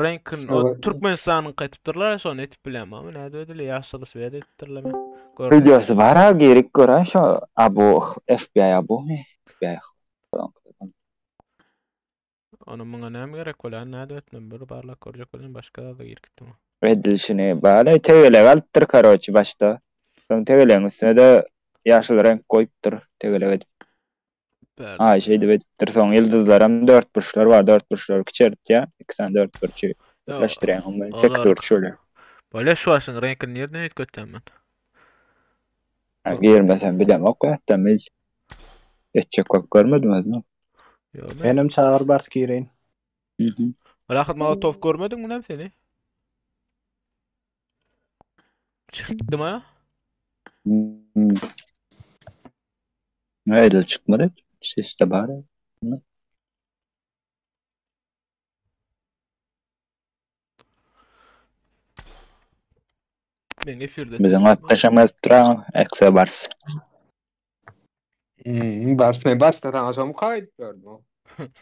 Renkin o Türkmenistan'ın katıpdyrlar sonra etip bilem ama ne ödül yaşlı svet etipdirler men. Gördüm. Videosu var ha gerek gören şu abu FBI abu mu? FBI falan. Onu muňa näme gerek bolýar? Näde ötmem bir barlak görjek bolýan başga da girip gitdim. Edilişini bari tegelek alypdyr karoçi başta. Soň tegelegiň üstüne de yaşıl renk koyupdyr tegelek edip. Berdi. Ha şey edip edipdir. Soň ýyldyzlaram dört burçlar var. Dört burçlar kiçertdi ya. İki tane dört burçu birleştiren. Olar. Sekiz burç şöyle. Böyle şu aşın renkini nereden üýtgetdim men? Ha, girmesem bilemok hatta men hiç etjek bolup görmedim özüm. Ýok. men- Benim çağır Bars gireýin. Rahat Molotov görmedin mi lan seni? Çıktım ha? Hmm. Öyle çıkmadı. Ses de bari. Men efirde. Bizim atlaşamaz duran ekse bars. Bars men Bars da sana kayıt gördüm.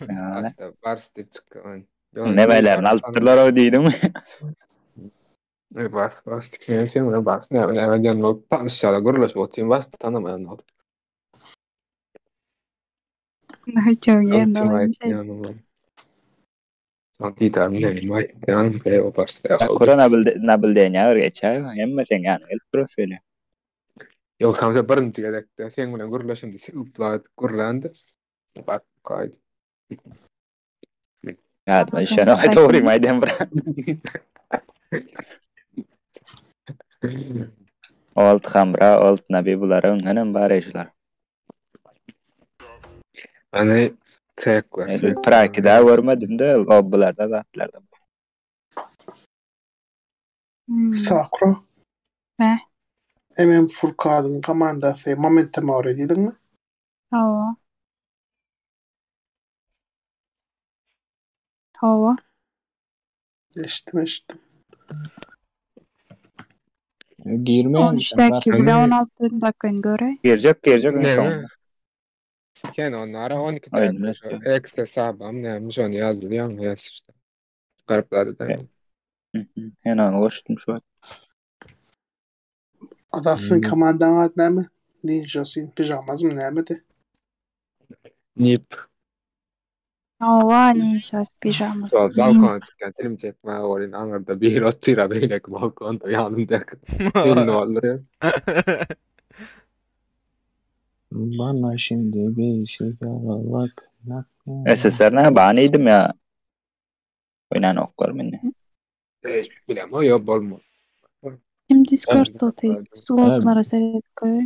Yani. Bars da Bars deyip çıktı ben. Nemelerini alıptırlar o değilim. Bars Bars çıkmıyor sen Bars ne ben yanına tanışacağız gurulaş otayım Bars tanımayan oldu. Ne çok yerinde olayım şey. Kura nabil diýen geçer. Hemme sen yani gelip profili. Yok tam birinci gezekde sen bilen gurlaşım diye uplat gurlandı. Bak kaydı. Ya ben şuna doğru maydem bra. Old hamra, old nabi bulara öňňenem bar eşler. Hani tek var. Praki daha görmedim de lobbylarda zatlarda. Sakura. Ne? MM Furkan'ın komandası Momentum oraya dedin mi? Hawa. Hawa. Eşittim eşittim. Girmeýän. 13 dakika bile 16 dakika göre. Girecek girecek Ne? en son. Ken onlara 12 Aynen, dakika. Ekstra sabam neymiş onu yazdı yan yazdı. Gariplerdi de. Hemen ulaştım şu an. Adasın komandanın adı ne mi? Ninjasın pijamaz mı ne miydi? Nip. Hawa ninjas pijaması. Balkona çıkan film çekme orin anlarda bir otyra beýleki balkonda ýanynda. Elini aldırıyor. Bana şimdi bir şey kalak. SSR ne bahaneydim ya. Oynan oklar mı ne? Bilem o yok bolma. Kim Discord'da oturuyor? Slotlara seyret koy.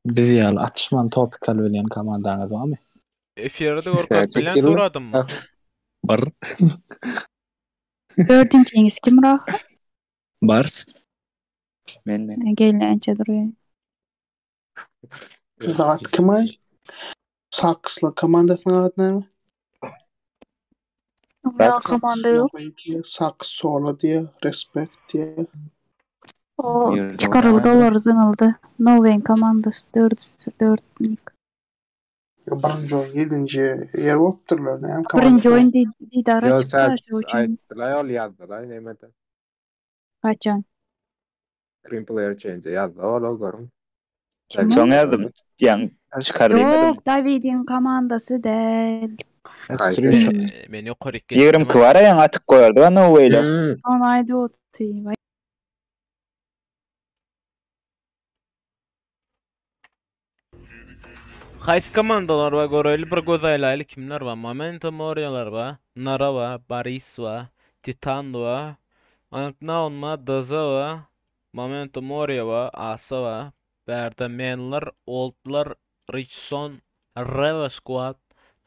Biz ýaly atışman topikal bilen komandaňyz barmy? Efirde görüp bilen soradım mı? Bar. Dördüncü Cengiz kim rahat? Bars. Men men. Gelin önce duruyor. Zat kim ay? Saksla komandasynyň ady näme? Ya komanda yok. Saks solo diye, respect diye. O Ýerde çıkarıldı oýnaýan. olar zyňyldy. Nowen komandasy 4 nik. Birinji oýun 7-nji ýer bolupdyrlar. Näme Birinji komandasy? oýun Didara Yo çykdy sen şu üçin. aýtdylar ol ýazdylar nämede. Haçan? Screen player change ýazdy ol o görüň. Kim Soň ýazdym. Ýaň çykar diýmedim. Yok David'in komandasy däl. Haýsy? Men ýokaryk 22 var ýaň atyk goýardy no way'le. Hmm. Onaydı oty. Vay. Haýsy komandalar bar göreli bir göz aýlaýly kimler bar? Momento Morialar bar, Nara bar, Baris bar, Titan bar, Unknown bar, DZ bar, Momento Moria bar, Asa bar, Bärde Menler, Oldlar, Richson, Reva Squad,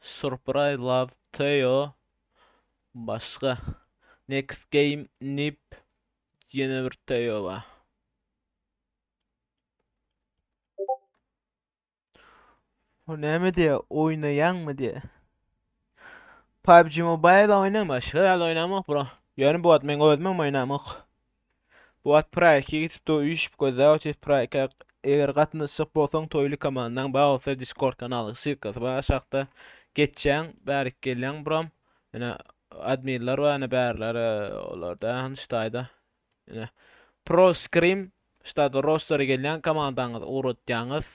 Surprise Love, Teo, başga. Next Game, Nip, ýene bir Teo bar. O näme diýe, oýnaýaňmy diýe. PUBG Mobile oýnaň, başga zat oýnamak bro. Ýöne bu wagt men özüm hem oýnamak. Bu wagt Prike gidip do üýşüp gözläp otyr Prike. Eger gatnaşjak bolsaň toýly komandaň bar bolsa Discord kanalyň ssylkasy bar aşakda. Geçýäň, bärik gelýäň brom. Ine adminler bar ine bärler olarda ştaýda. Ine Pro Scrim ştaýda rostere gelýän komandaňyzy ugratýaňyz.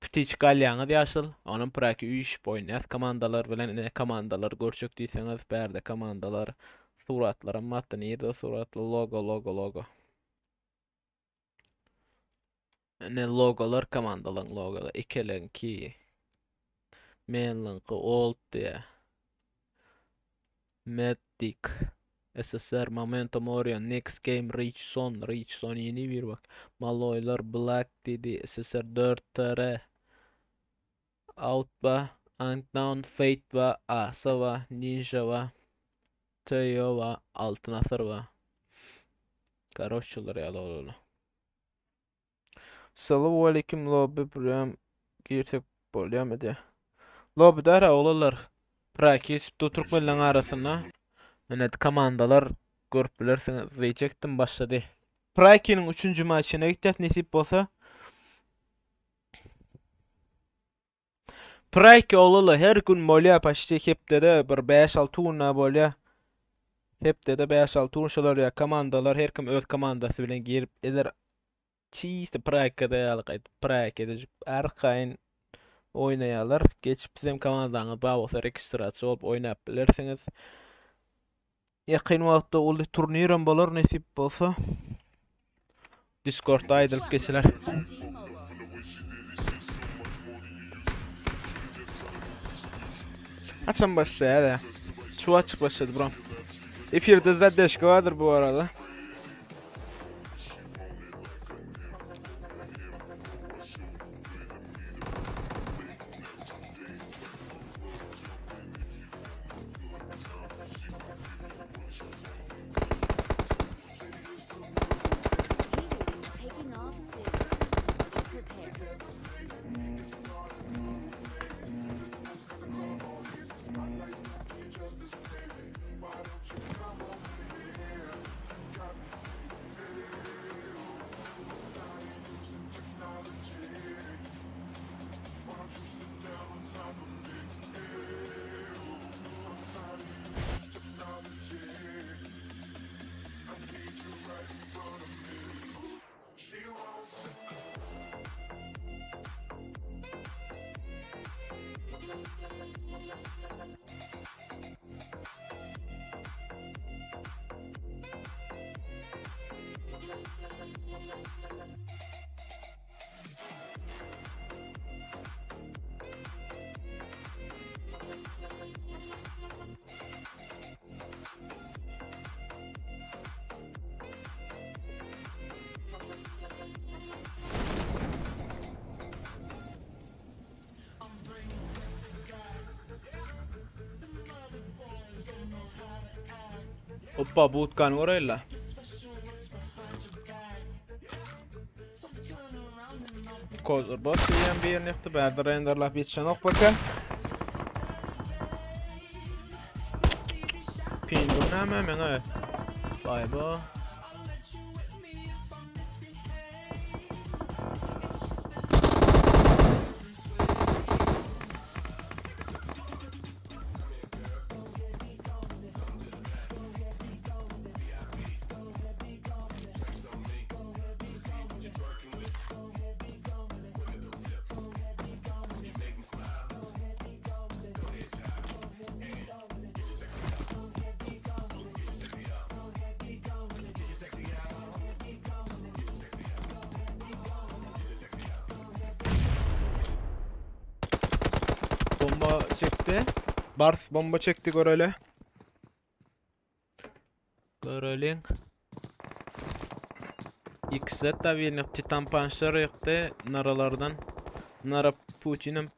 Ptiçka alýaňyz ýaşyl. Onam praki üýşüp oýnaýas komandalar bilen. Ine komandalar görjek diýseňiz bärde komandalar suratlaram batdy. Nirde o suratlar? Logo, logo, logo. Ine logolar komandalaryň logolar. Ikeleňki. Menliňki old diýä. Medic. SSR, Momentum Orion, Next Game, Rich Son, Rich Son ýeni bir bak. Maloylar, Black diýdi, SSR 4 TR. Out ba, Unknown, Fate ba, Asa ba, Ninja ba, Teo ba, Altyn Asyr ba. Karoççular ýaly boldy. Salowmaleýkim lobby prýam girsek bolýamy diýä. Lobby dara oglanlar. Prakis du türkmenleň arasynda. Ine komandalar görüp bilersiňiz diýjekdim başlady. Prakiniň 3-nji maçyna gitýäs nesip bolsa. Prike oglanlar her gün bolýa paçti hepdede bir 5-6 gün bolýa. Hepdede 5-6 gün şolar ýa komandalar her kim öz komandasy bilen girip eder. Çiste Prike'de ýaly gaýdyp Prike'de arkaýyn oýnaýarlar. Geçip sizem komandaňyz bar bolsa registrasiýa bolup oýnap bilersiňiz. Ýakyn wagtda uly turnirem bolar nesip bolsa. Discordda aýdylyp geçiler. Haçan başlaýar ya? Şu açyk başlady bro. Efirde zaddeşka bardyr bu arada. Taking off soon. Prepare. Hoppa bootcan göreyla. Kozur bot diýen birini ýykdy. Bärde renderlap ýetişenok baka. Pingim näme meňe? Baý bu. Bomba çekdi. Bars bomba çekdi göreli. Göreliň. XZ tabiini Titan Panşer ýykdy naralardan. Nara Putinem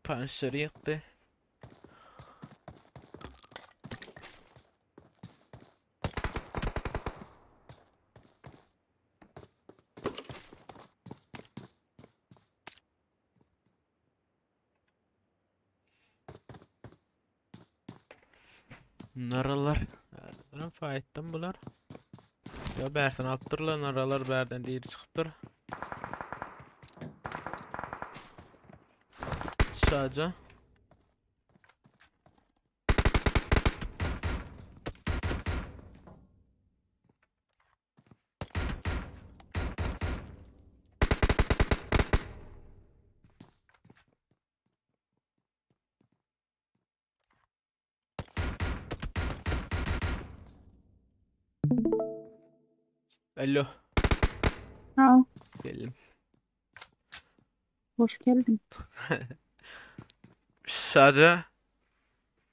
Panşer ýykdy. Naralar. Bular fight'tan bular. Ya bärsen alypdyrlar naralar bärden diri çykypdyr. Şaja. Alo. Sağ ol. Geldim. Hoş geldin. Şaja.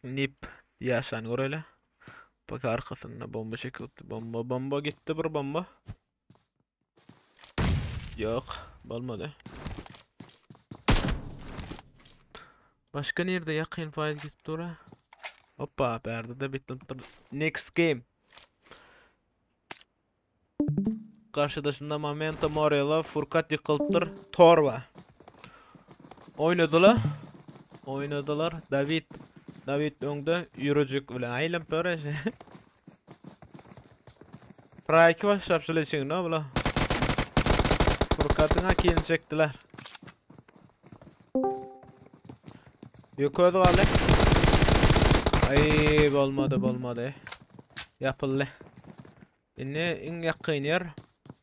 Nip. Yaşan göreli. Bak arkasında bomba çekildi. Bomba bomba gitti bir bomba. Yok, bolmady. Başka nirde yakın faiz gidip dura? Hoppa, bärde de bitip dur. Next game. Garşydaşynda Momento Morelo, Furkat ýykylypdyr, Torba. Oýnadylar. Oýnadylar. David. David öňde ýürejik bilen aýlanyp dur. Prayki başlap şöyle içinde bula. Furkatyň akini çekdiler. Ýok özi galdy. Ay bolmady bolmady. Ýapyldy. Indi iň ýakyn ýer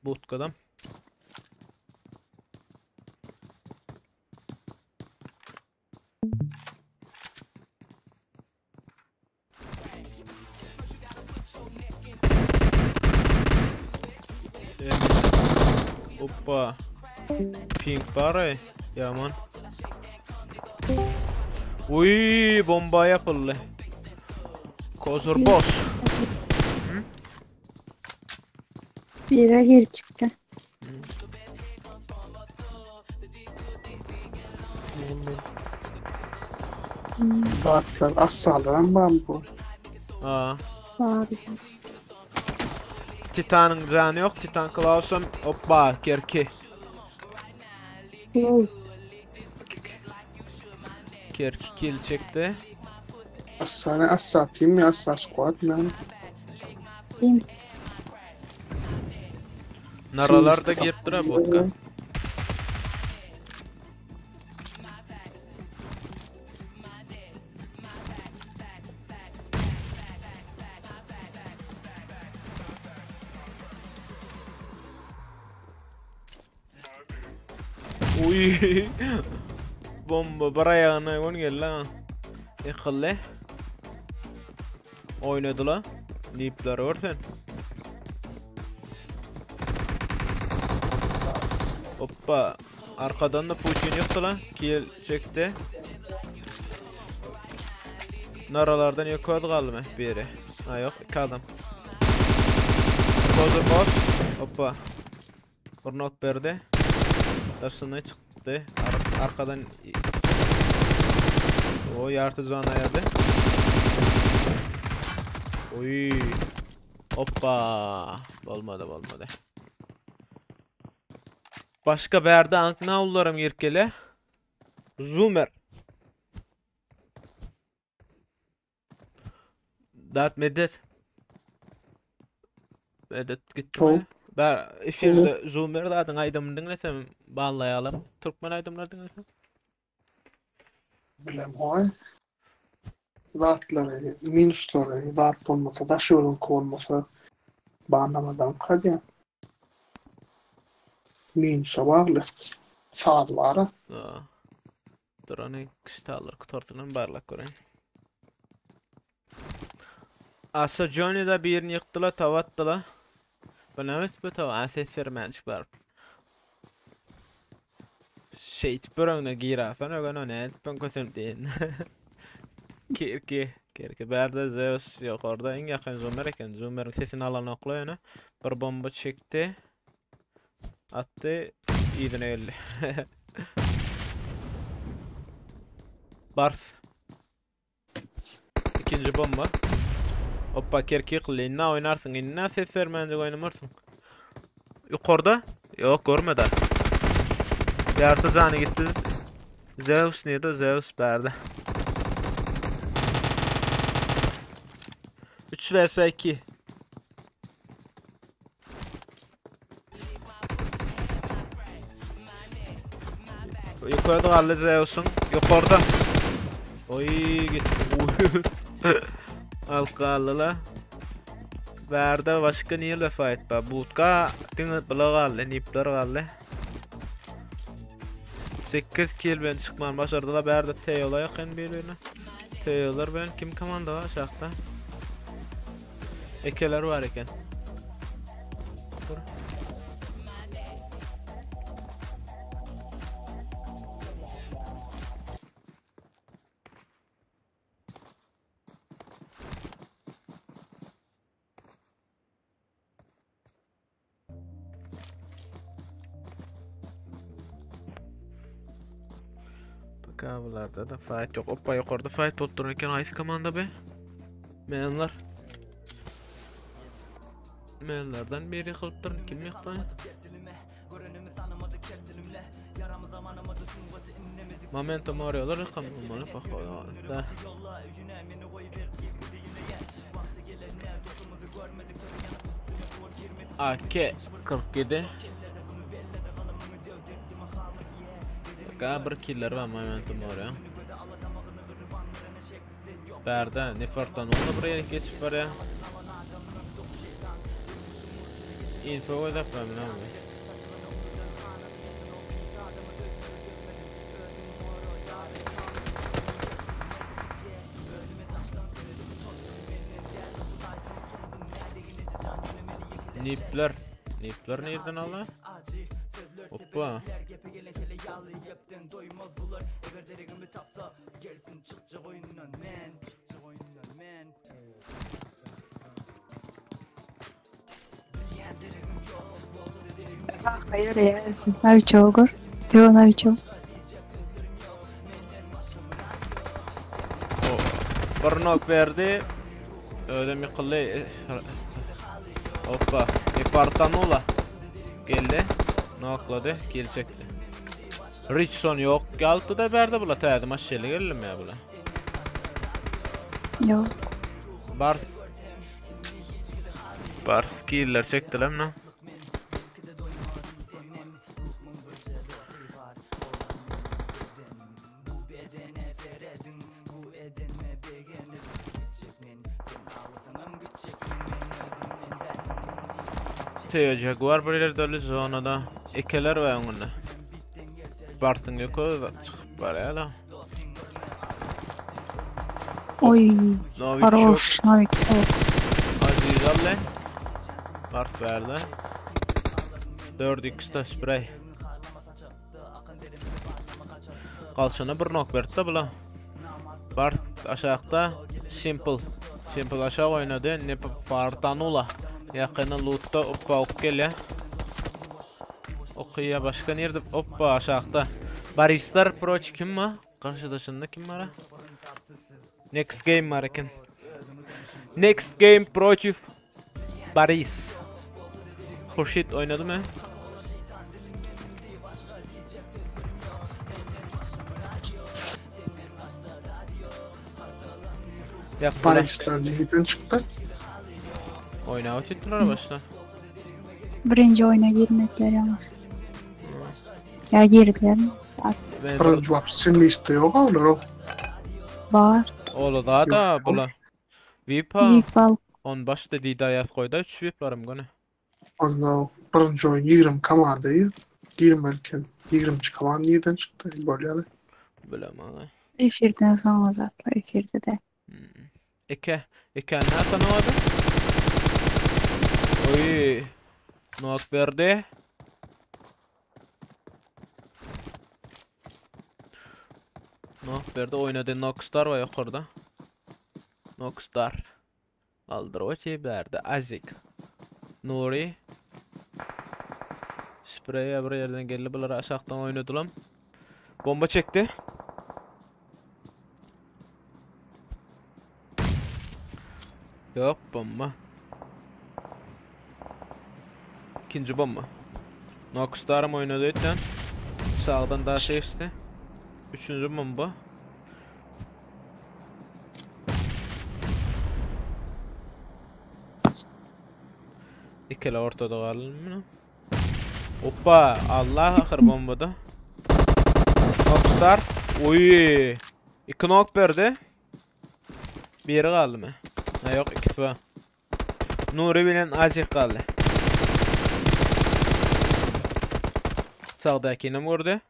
budkadan. Hoppa. Pink bar Yaman. Uy bomba yapıldı. Kozur boss. Bir yere girip çıktı. Zatlar assalam bam bu. Aa. Abi. Titan'ın canı yok. Titan Klaus'un hoppa kerki. Close. Kerki kill çekti. Assane assa team mi assa squad lan. Team. Naralar da girip dura botka. Uy. Bomba bir ayağına ön geldi ha. Yıkıldı. Oynadı la. Nipler görsen. Hoppa. Arkadan da Putin yıktı lan. Kill çekti. Naralardan yukarı kaldı mı biri? Ha yok iki adam. Kozu boss. Hoppa. Bir knock berdi. Daşına çıktı. Arkadan o yartı can ayardı. Oy. Hoppa. Olmadı olmadı. Başga bärde aňknawlylaram girip gelýär. Zoomer. Dat medet. Medet gitdi. Hol. Bä efirde Zoomer zadyň aýdymyny diňlesem ballaýalam. Türkmen aýdymlary diňlesem. Bilem hoý. Zatlary, minuslary, zat bolmasa, daş ýoluňky bolmasa banlamadan kadýan. Minusa bagly. Saz bara. Ha. Dur ony kiştalar kutartyndan barlap göreýin. Asa Johnny da birini ýykdylar, tawa atdylar. Bu näme etip tawa? A ses bermänjik baryp. Şeýtip bir öňüne girersen ögen o nädip ben kösenip diýen. Kirki, Kirki bärde Zeus ýokarda iň ýakyn Zoomer eken. Zoomeriň sesini alanokla ýöne. Bir bomba çekdi. Atdy, yzyna geldi. Bars. İkinci bomba. Hoppa kerki ýykyldy. Indi oýnarsyň. Indi ses bermänjik oýnamarsyň. Yukarıda. Yok görmedi. Yarısı canı gitti. Zeus nirde? Zeus berde. 3 vs 2. Yukarıda galdy Zeus'un. Yukarıda. Oy gitti. Al galdy la. Bärde başga nirde fight bar? Butka diňe bula galdy, nipler galdy. 8 kill bilen çykman başardylar. Bärde Teola ýakyn bir-birine. Teolar bilen kim komanda bar aşakda? Ekeler bar eken. Dur. Kablarda da fight yok. Hoppa yukarıda fight bolup duran eken haýsy komanda be? Menler. Menlerden biri ýykylypdyr. Kim ýykdy? Momentum arıyorlar ýykamamaly da. AK 47 Baka bir killer var momentum oraya. Bärde Nefertan onu buraya geçip barýar. Info gözäp ben abi. Nipler. Nipler nereden aldı? Hoppa. Hayır yersin. Naviço gör. Teo Naviço. Bir knock verdi. Ödem yıkıldı. Hoppa. Epartanula. Geldi. Knockladı. Kill çekti. Richson yok. Geldi da berdi bula. Täze maşşeli geldim ya bula. Yok. Bar. Bar killer çektiler mi? Teo Jaguar bir yerde öyle zonada. Ekeler var öňünde. Bartın yukarı çıkıp barýar da. Oy. Novichok. Хорош. Naviço. Aziz alle. Bart verdi. 4x da spray. Kalşana bir knock berdi de bula. Bart aşağıda Simple. Simple aşağı oynadı. Ne Partanula. Yakını lootta hoppa ok gelýär. Okuya başka nerede? Hoppa aşağıda. Baristar Proç kim var? Karşıdaşında kim var? Next game var eken. Next game Protiv Paris. Hurşit oynadı mı? Ýapdylar. Parisler nirden çykdy? Oýnap otyrdylar başda. Birinji oýna girmediler ýalňyş. Ýa girdilermi? Men Birinji wapşe listde ýok olar o. Bar. Ola da da bula. VIP-a. VIP al. On başda diýdi aýat goýda 3 VIP-larym göni. Onda birinji oýun 20 komanda girmeli eken. 20-nji komanda nirden çykdy? Bolýar. Bilemem. Efirden soň o zatlar efirde de. Eke. Eke ne tanamadı? Oy. Nok berdi. Nok berdi oynady. Nokstar var yukarıda. Nokstar. Aldyr berdi. Azik. Nuri. Spreye bir yerden geldi. Bular aşağıdan oynadılar. Bomba çekti. Yok bomba. İkinci bomba. Noxstar'ım oynadı öten. Sağdan daha şey işte. Üçüncü bomba. İkili ortada kalın mı? Hoppa Allah ahir bombada. Noxstar. Oy. İki nok berdi. Biri kaldı mı? Ha yok ikisi var. Nuri bilen Azik kaldı. Sağdakini vurdu.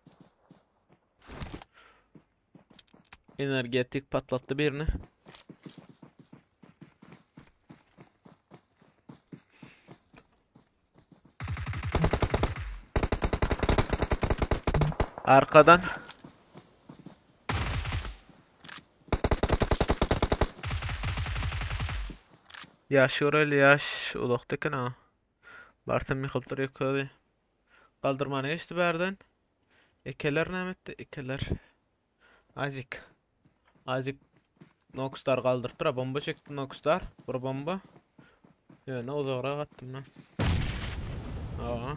Energetik patlattı birini. Arkadan. Yaş orayla yaş ulakta ha. Barsa Mihaltar yukarı. Kaldırmanı geçti berden. Ekeler ne etti? Ekeler. Azik. Azik Noxstar kaldırttı. Bomba çekti Noxstar. Bir bomba. Ya ne uzağa attım lan. Aa.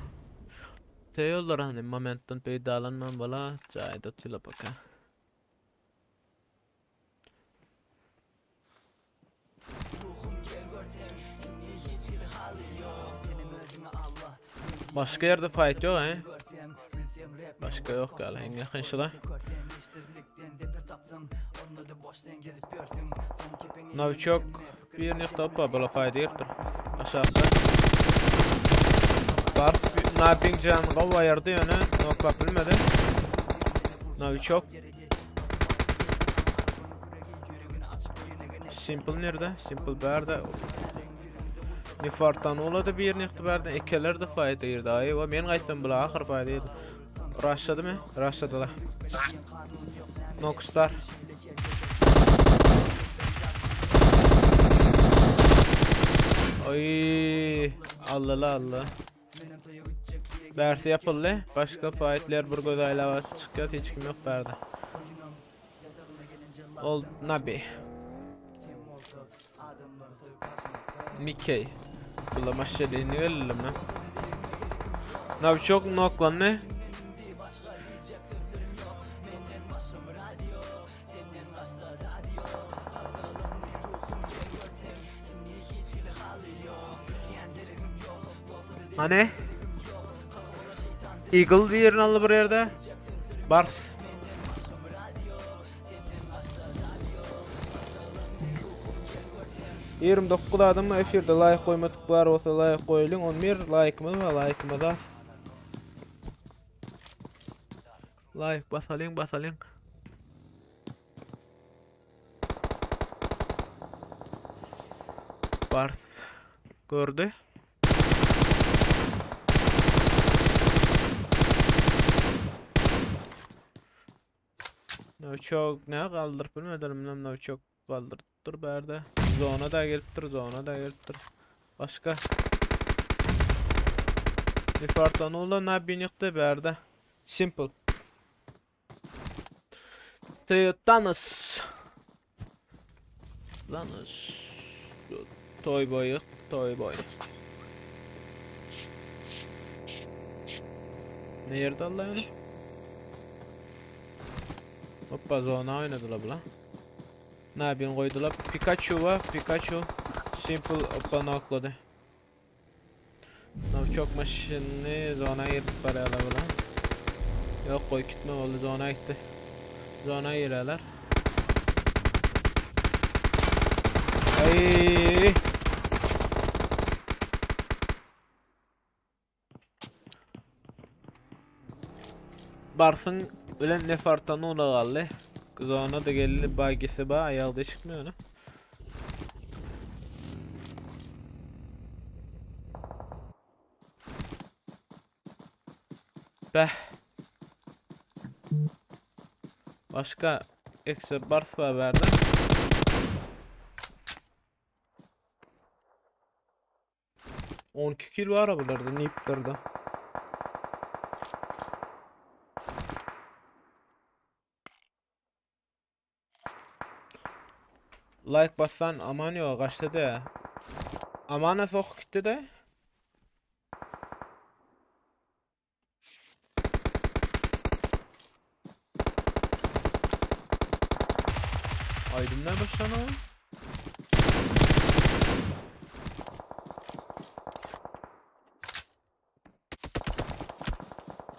Teyollar hani momentdan peýdalanman bala jaýda tüle baka. Başka yerde fight yok he. Başka yok galiba. En yakın şurada. Novichok bir nokta hoppa böyle fayda yoktur. Aşağıda. Barf Nabing can gov ayırdı yönü. Nokla bilmedi. Novichok. Simple nerede? Simple berde. Nifartan oladı bir nokta berde. Ekeler de fayda girdi. Ayva men qaytdan bula ahir fayda girdi. Rushladı mı? Rushladılar. Noxstar. Oy Allah Allah. Dersi yapıldı. Başka fightler bir göz aylavası çıkıyor. Hiç kim yok berdi. Old Nabi. Mickey. Bula maşalini verelim mi? Nabi çok noklandı. Hani? Eagle bir yerini aldı bir yerde. Bars. Yerim 9 adam efirde like koymadık var olsa like koyulun. 11 like'ımız var like'ımız az. Like basalım basalım. Bars gördü. Novichok ne kaldırıp bilmedim lan Novichok kaldırıp berde. Zona da gelip dur, zona da gelip dur. Başka. Nifartan ola ne bin berde. Simple. Thanos. Thanos. Toy boy, toy boy. Ne yerde Allah yani? Hoppa zona oynadılar bula. Nabin goýdular. Pikachu wa Pikachu Simple oppa noklady. Novçok maşyny zona girip barýarlar bular. Ýok goý gitme boldy zona gitdi. Zona girerler. Ay. Barsyn bilen Nefartan ona galdy. Zona da geldi bagisi ba aýagda çykmıyor ona. Beh. Başka ekse bars var verdi. 12 kill var bularda niplerden. Like bassan aman yok kaçtı de. Amana sok gitti de. Aydınlar başlana.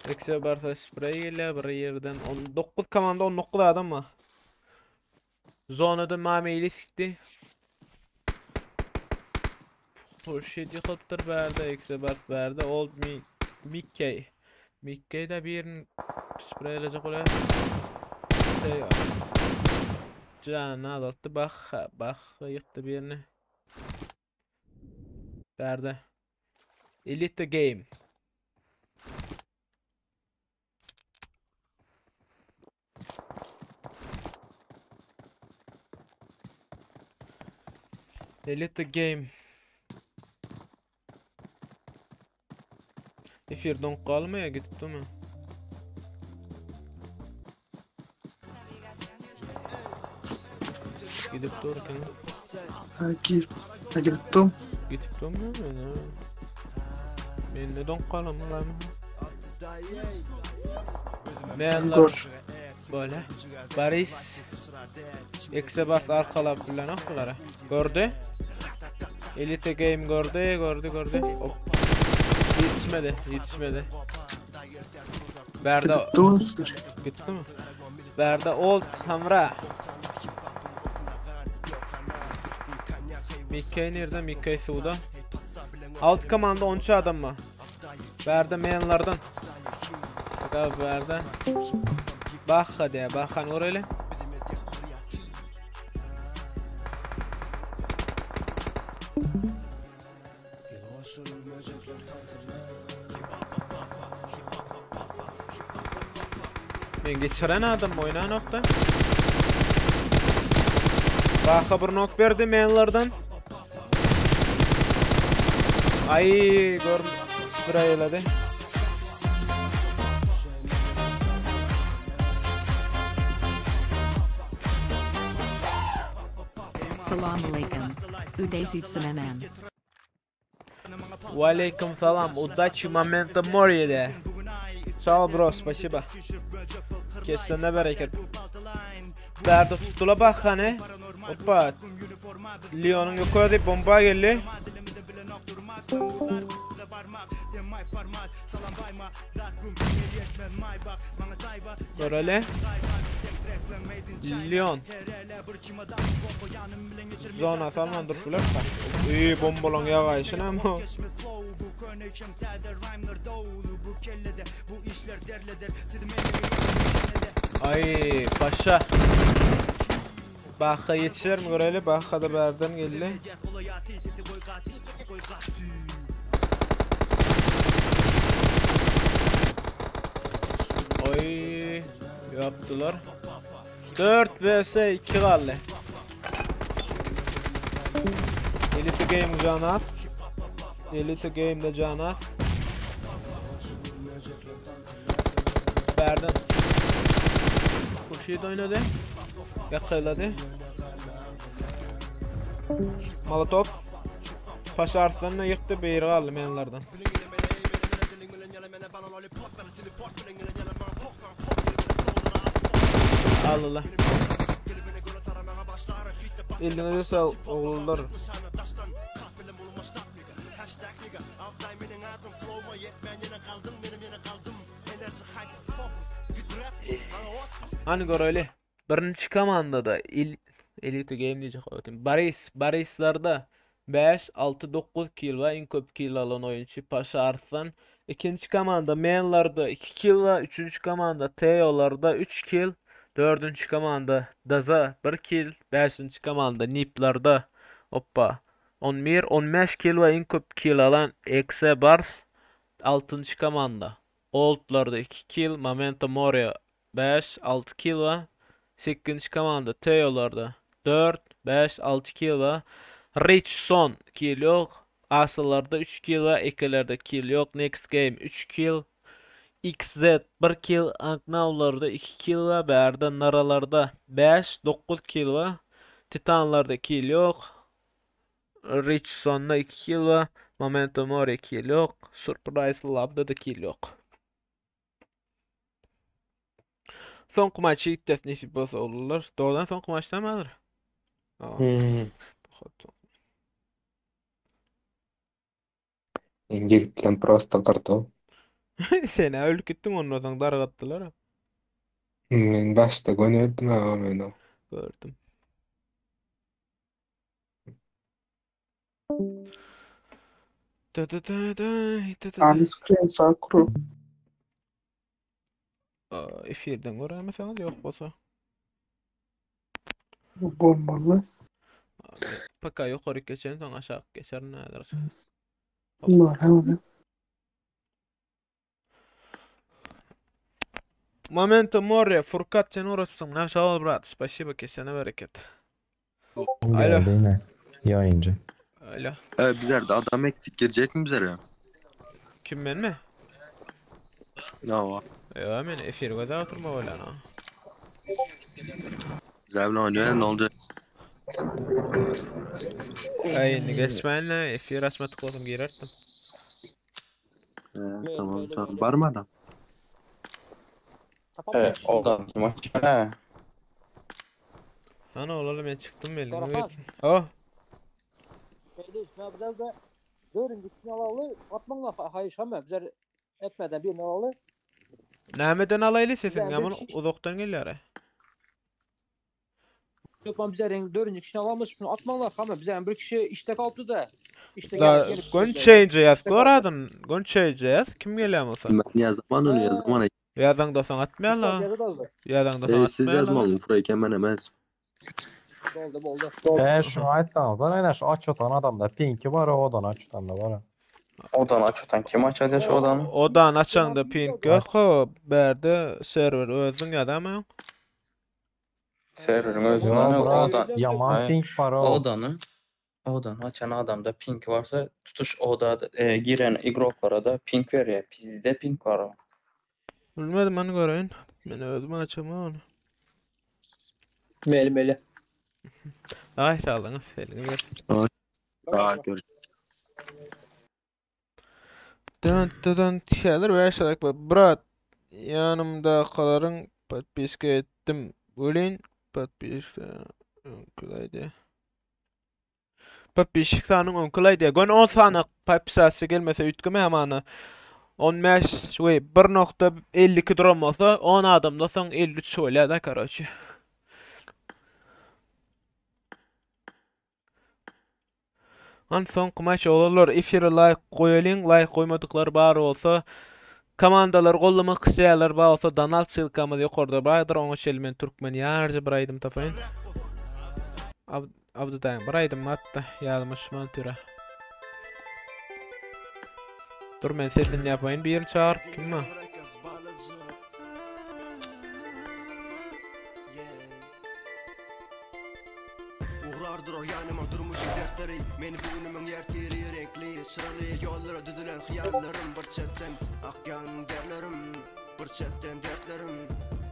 Eksi barsa sprey ile bir yerden 19 komanda 19 adam mı? Zonada mameli sikti. Hurşit yıkıptır berdi, eksi bart berdi. Old Mi Mickey. Mickey de bir sprey ilecek oraya. Şey, Canı azalttı. Bak, bak yıktı birini. Berdi. Elite Game. Elite Game. Efirden kalmaya gitti mi? Gidip dururken. Ha, gir. Ha, gidip dur. Gidip durmuyor mu? Men de don kalam lan. Gör. Böyle. Paris. Ekse bas arkalap bilen okulara. Gördü. Elite Game gördü, gördü, gördü. Hop. Yetişmedi, yetişmedi. Berda Gidip dur. Gitti mi? Berda Old Hamra. Mikkey nerede? Mikkey suda. Alt komanda 13 adam mı? Berda menlardan. Bak abi Berda. Bak hadi ya, bak hani orayla. Men geçiren adam oynan nokta. Baka bir nok berdi menlardan. Ay gör spreyledi. Salam alaikum. Udasif mm. Валейкум салам. Удачи момента море. Sağ ol bro, спасибо. Kesene bereket. Berdi tutula bak hani. Hoppa. Leon'un yukarı bomba geldi. Görele. Leon. Zona salman dur bular. İyi bombalan yağayışın ama. Ay paşa. Baka yetişir mi göreli? Baka da berden geldi. Oy yaptılar. 4 vs 2 kaldı. Elite Game canat. Elite Game'de canat. Berden. Hurşit oynadı. Yakaladı. Molotov. Paşa Arslan'la yıktı bir kaldı menlerden. Al Allah. Eliňize sag oglanlar. Hany göreli. Birinji komandada il Elite Game diýjek otyryn. Boris, Borislarda 5, 6, 9 kill bar. Iň köp kill alan oýunçy Paşa Arslan. Ikinji komanda Menlarda 2 kill bar. Üçünji komanda Teolarda 3 kill. Dördünji komanda Daza 1 kill. Bäşinji komanda Niplarda oppa 11, 15 kill bar. Iň köp kill alan Exe Bars. Altynjy komanda Oldlarda 2 kill, Momento Moria 5, 6 kill bar. Sekizinji komanda Teolarda 4, 5, 6 kill bar. Rich Son kill ýok. Asalarda 3 kill bar, Ekelerde kill ýok. Next Game 3 kill. XZ 1 kill, Anknawlarda 2 kill bar, bärde Naralarda 5, 9 kill bar. Titanlarda kill ýok. Rich Sonda 2 kill bar. Momento Mori kill ýok. Surprise Labda da kill ýok. Soňky maçy gitdes nesip bolsa oglanlar. Dogrudan soňky maçdan häzir? Hmm. Men ýigitlerim prosta gyrdy. Sen-ä ölüp gitdiň ondan soň dargatdylar. Men başda göni öldüm aga men o. Gördüm. Da da da da da da da. Ali screen sakro. Aa, Efirden göräýmeseňiz ýok bolsa. Bombaly. PK ýokaryk geçen soň aşak geçerin häzir. Var hemen. Momento More, Furkat sen uğraşypsyň. Näme sag bol brat. Spasibo kesene bereket. Alo. Geldi yine yayıncı. Alo. Evet bizler de adam eksik girecek mi bizlere? Kim men mi? Ya Ýa men efir göze oturma bolýan ha. Bizlerle oynuyor ne oldu? Aý indi geçmänle efir açmadyk bolsam girerdim. Ee, tamam tamam. Var mı adam? Evet, odan kim açar? Ana olaly men çykdym belli. Tarafa. Oh. Beyler, ne yapacağız da dördüncüsünü alalı atmanla hayır hemen bizler etmeden birini alalı. Nämeden alaýly sesiň Bizler ýaman bir kişi- uzakdan gelýär. Yok lan bizler dördüncü kişini alamış şunu atmanla hemen bizler bir kişi işte kaldı da. İşte La gelip gelip gon bizler. change ýaz İşte gör kaldı. adyn. Gon change ýaz kim gelýär bolsa. Ben yazman onu yazman. Ýazaňda soň atmaýarlar. İşte yazı da azdı. Ýazaňda soň Ee, siz atmaýarlar. yazmalım. Furayken ben hemen. Boldu boldu. E şunu aytsan da aynen şu aç otan adamda pinki var o odan aç otan da var. Odan aç otan kim açar ya şu odanı? Odan açaňda pink ýok, o bärde serwer özüň ýazamaň. Server'ın Yo özünden brat odan. yaman Hayır. pink var o. Odanı odan açan adamda pink varsa tutuş odada e, giren igroklara da pink veriyor. Bizde pink var o. Bilmedim onu göreýin. Men özüm açamam onu. Meli meli. Ay sağlygyňyz, eliňiz bersin. Daha görüşürüz. Dön dön şeyler 5 like brat yanımdakalaryň podpiska etdim. Welin podpiska öňküläýdi. Podpiska sanyň öňküläýdi. Gön 10 sany podpisasy gelmese üýtgeme hamana. 15 we 1.52 duran bolsa 10 adamda soň 53 bolýar da karoçe. An soňky maç olarlar efire like goýalyň, like goýmadyklar bar bolsa komandalar gollamak isleýärler bar bolsa donat ssylkamyz ýokarda bardyr. Oňa çenli men türkmen ýarja bir aýdym tapaýyn. Ab Abdydaýyň bir aýdym atdy ýadyma düşmän otyr. Dur men sesini ýapaýyn birini çagyryp kim bar? Ugrar durar ýanyma durmuşyň dertleri Meni bu günümiň ertiri reňkli çyraly Ýollara düzülen hyýallarym bir çetden Akýan derlerim bir çetden dertlerim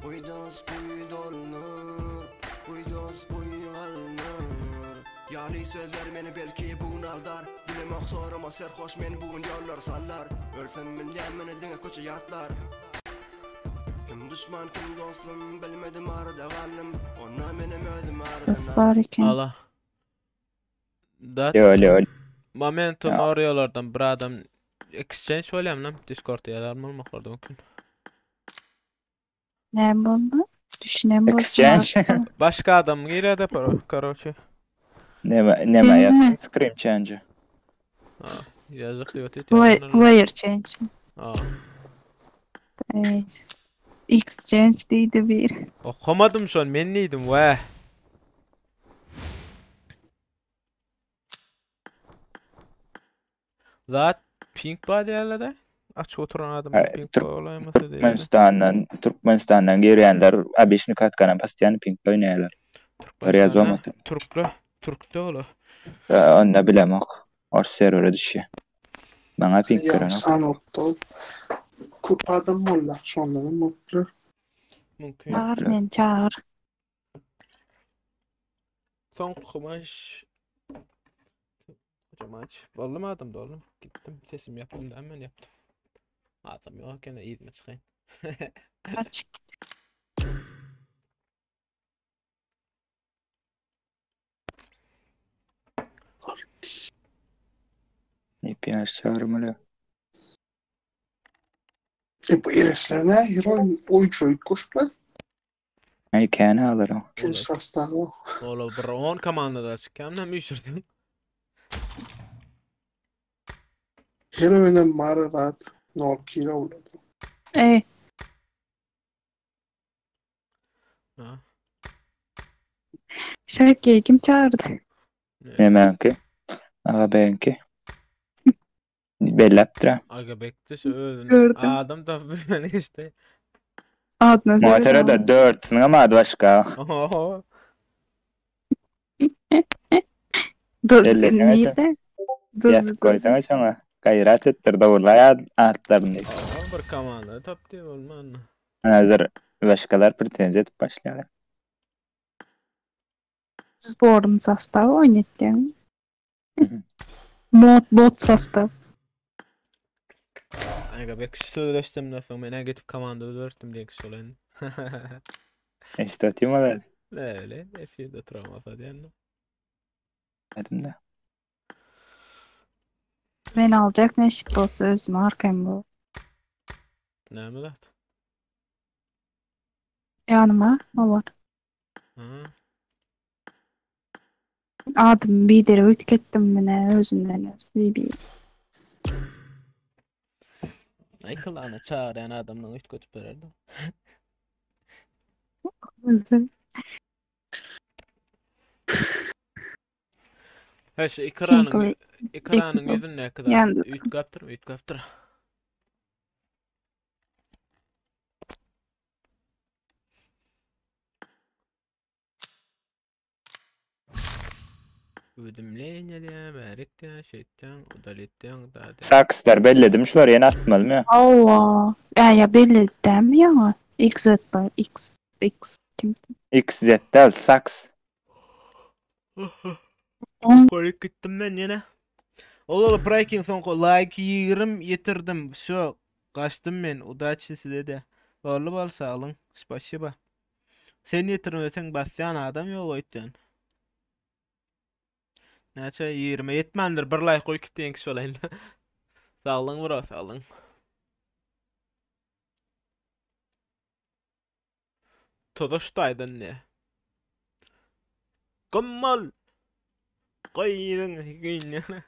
Guýdas guý dolnar Guýdas guý galynar Ýaly sözler meni belki bu gün aldar Bilemok sorama serhoş meni bu gün ýollar sallar Ölsem bilýän meni diňe köçe ýatlar Kim düşman kim dostum bilmedim arada galdym Onda menem özüm Ses aradan var eken. Ala. Dat Ýo, ýo. Momentum Ya. orýalardan bir adam exchange bolýam lan Discordda ýazarmy bolmaklar da mümkin. Näme boldy? Düşünen bolsa. Exchange. Başga adam girýär koroçe. Neme neme Sen ýazdyn screen change. Ha, ýazjak diýip otyr. Player change. Ha. Evet. Exchange diýdi bir. Okamadym şony men diýdim we. Zat pink bar diýerler-de. Açyk oturan adam Ay, pink Türk- bolaýmasa diýerler. Türkmenistandan Türkmenistandan girýänler obişni katkadan postoýanno pink oýnaýarlar. Bir ýazam Türkmenistanda Türkler, Türkde olar. Onda bilemok. Ors serwere düşýär. Maňa pink Ya gerenok. sanokda köp adam bollar şondan hem bolupdyr. Mümkin. Çagyr meni çagyr. Soňky maç Koca maç. Boldy mı adam doldu? Gittim. Sesim yaptım da hemen yaptım. Adam yok gene iyiydi çıkayım. Açık. Ne çağırmalı. E bu eresler ne? Her oyun oyuncu koşuplar. Ay kâne alır o. İkinci sostağı o. Ola bir 10 komandada çıkayım hem üşürdüm. Her oyunun maradat nol kilo oldu. Ey, Ha. Şevki kim çağırdı? Nemenki? Aga benki. Belläpdir ha. Aga bekle şu özünü. Gördüm. Adam da böyle işte. Adına Muhatara da dörtsüň ama adı başka. Oho. Doz Belli, evet. neydi? Doz Ýatyp goýsaň şoňa. Gaýrat etdir dogurlaý atlaryny. Oho, bir komanda tapdy bolman. Hazır başkalar pretenziýa edip başlaýarlar. Sborn sostav oynatdın. Mod bot sostav. Aga bek sözleştim de soň men gidip komanda dörtüm diýen kişi olayın. İşte atayım olar. Öyle, efirde travmasa diýen. Dedim de. Ben alacak nesip olsa özüme arkam bu. Näme zat? Yanıma o var. Ha. Adım bir dere ötkettim mine özümden öz. Bir. Ay kılana çağıran adamdan üst götüp bererdi. Özüm. Her şey ikranın Çünkü ikranın yüzüne kadar Yani üt kaptır, üt kaptır. Ödümleyin diye, berik diye, şeytan, udalit diye, da diye. Sakslar belledim şular ýene atmaly mı? Allah. Ya ya belli değil mi ya? X var. X X kim? XZ däl saks. Koyup gittim ben yine. Ola breaking son like 20 yetirdim. Всё, kaçtım ben. Удачи size de. Bolly bol sağ olun. Спасибо. Sen yetirmesen basýan adam yok oýtdan. Näçe 20 yetmändir bir like koyup gitdiň kişi olayın. Sağ olun bro, sağ olun. Todoş daýdan ne? Gommal. Goýyň güýnä.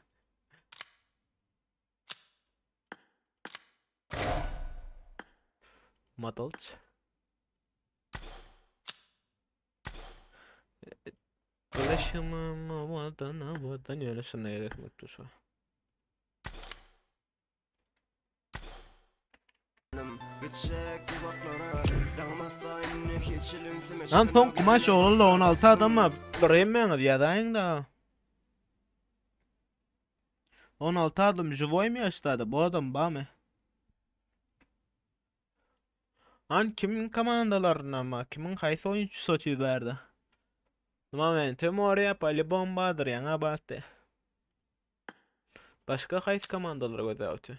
Madalç. Dolaşımım vadana vadan öyle şuna gerek mutlusu. Lan son kumaş oğlu 16 adama durayım ya da. 16 adam живой mi yaşladı bu adam ba mı? An kimin komandalarına ama kimin haýsy oýunçysy otyr bärde? Momentum oraya pali bombadyr ýaňa batdy. Başga haýsy komandalara göze otyr?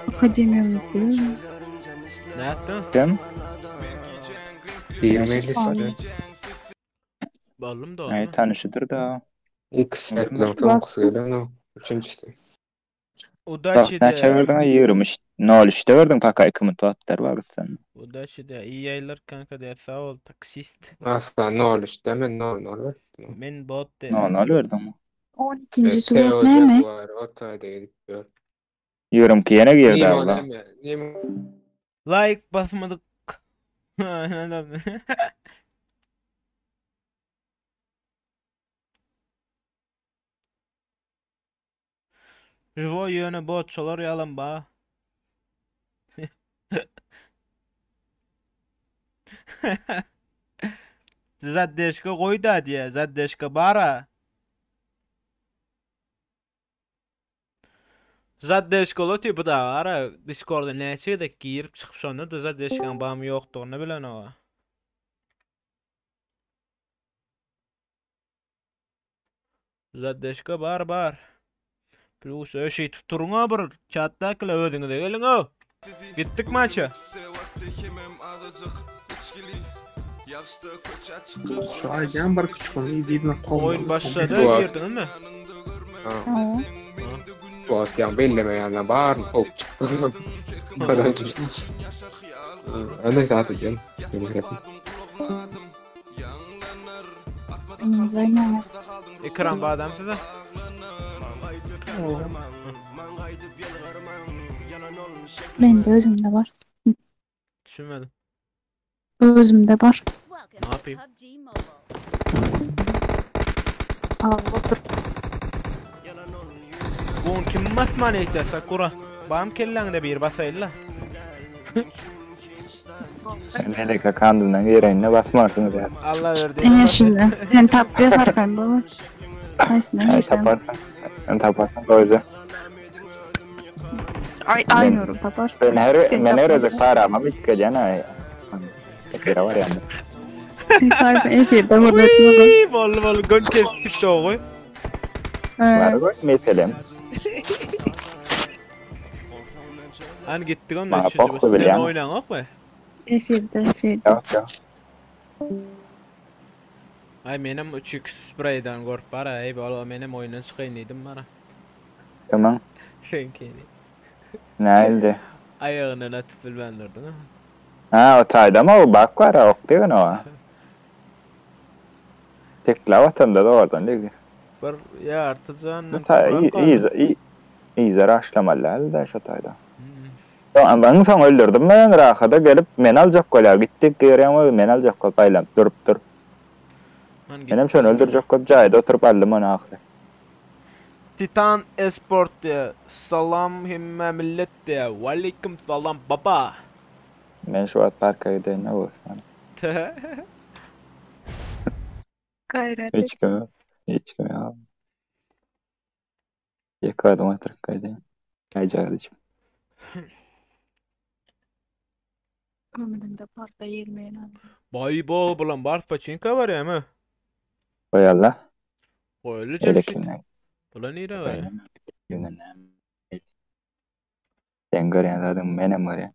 Akademiýa bilen. Nätdi? Kim? 20 Boldum da Ay tanışıdır da. X setlerin soňkusy gelen üçünjisi. Udaçi Bak näçe de. verdin? 23. 03'te verdin paka 2 minut wagtlar var sen. Udaçi de. İyi yayınlar kanka de. Sağ ol taksist. Asla 03 men 00 verdim. Men bot de. 00 verdin mi? 12. Teo surat näme? Jaguar o taýda gidip ýör. 22 ýene girdi Nimo abla. näme? Nimo Like basmadık. Jwo ýöne botçular ýalan ba. Zaddeşka goý da diýe, zaddeşka bara. Zaddeşka tipi da ara Discord'a näçe de girip çykyp şonda da zaddeşkaň bamy ýokdugyny bilen owa. Zaddeşka bar bar. Plus öşey tuturuňa bir chatda kile özüňize geliň o. Gitdik maça. Şu aýdan bir küçük onu diýdim Oyun başlady, Bu girdin mi? Ha. Bu at ýa belleme ýa bar hop çykdy. Ana zaten gel. Zaýna. Ekran badam size. Mende özümde bar. Düşünmedim. Özümde bar. Ne yapayım? Al otur. Bugün kim basmany etdi Sakura? Bam kelläňde bir basayla. Meleka kandından girenine basmarsınız ya. Allah verdi. Ene şimdi. Sen tapýa sarkan baba. Haýsyna Ay girsem? taparsan. Sen taparsan goýza. Ay aýmıyorum taparsan. Ben her Sen men her taparsan. özü para ama hiç gelen ay. Efire var yani. Efirde gürletme. Uy, bolly bolly gön kesip togy. Var goý meselem. An gitdik onda Bana üçüncü bok baş. Sen bilýän. oýnaňok we? Efirde efirde. Yok yok. Ay menem 3x spraydan gorp bara. Ey bala menem oýundan çykaýyn diýdim bara. Tamam. Şeňkini. Näildi? Aýagyny atyp bilmän durdun ha. Ha o taýda mı o bak var ha ok diýen o. Tekla vatanda da oradan değil. Bir ýarty jandan Ta iyi iyi zaraşlamalı da şu taýda. Tamam ben soň öldürdüm ben rahada gelip men aljak gola gitdik görýän men aljak gol paýlap durup dur. Menem şonu öldürecek gol jaýda oturup aldym onu ahyry. Titan Esport diye salam himme millet diye Waleyküm salam baba. Men şu wagt parka gideýin ne bolsun. Gaýrat. Hiç kim hiç kim ya. Ýeke adım oturup gideýin. Gaýjak edip. Ömründe parka girmeýän adam. Bay bo bulan bars paçinka var ya mı? Goýalla. Goýly Öyle Jemşit. kimden? Bulan nire var ya? Sen görýän zadyň menem görýän.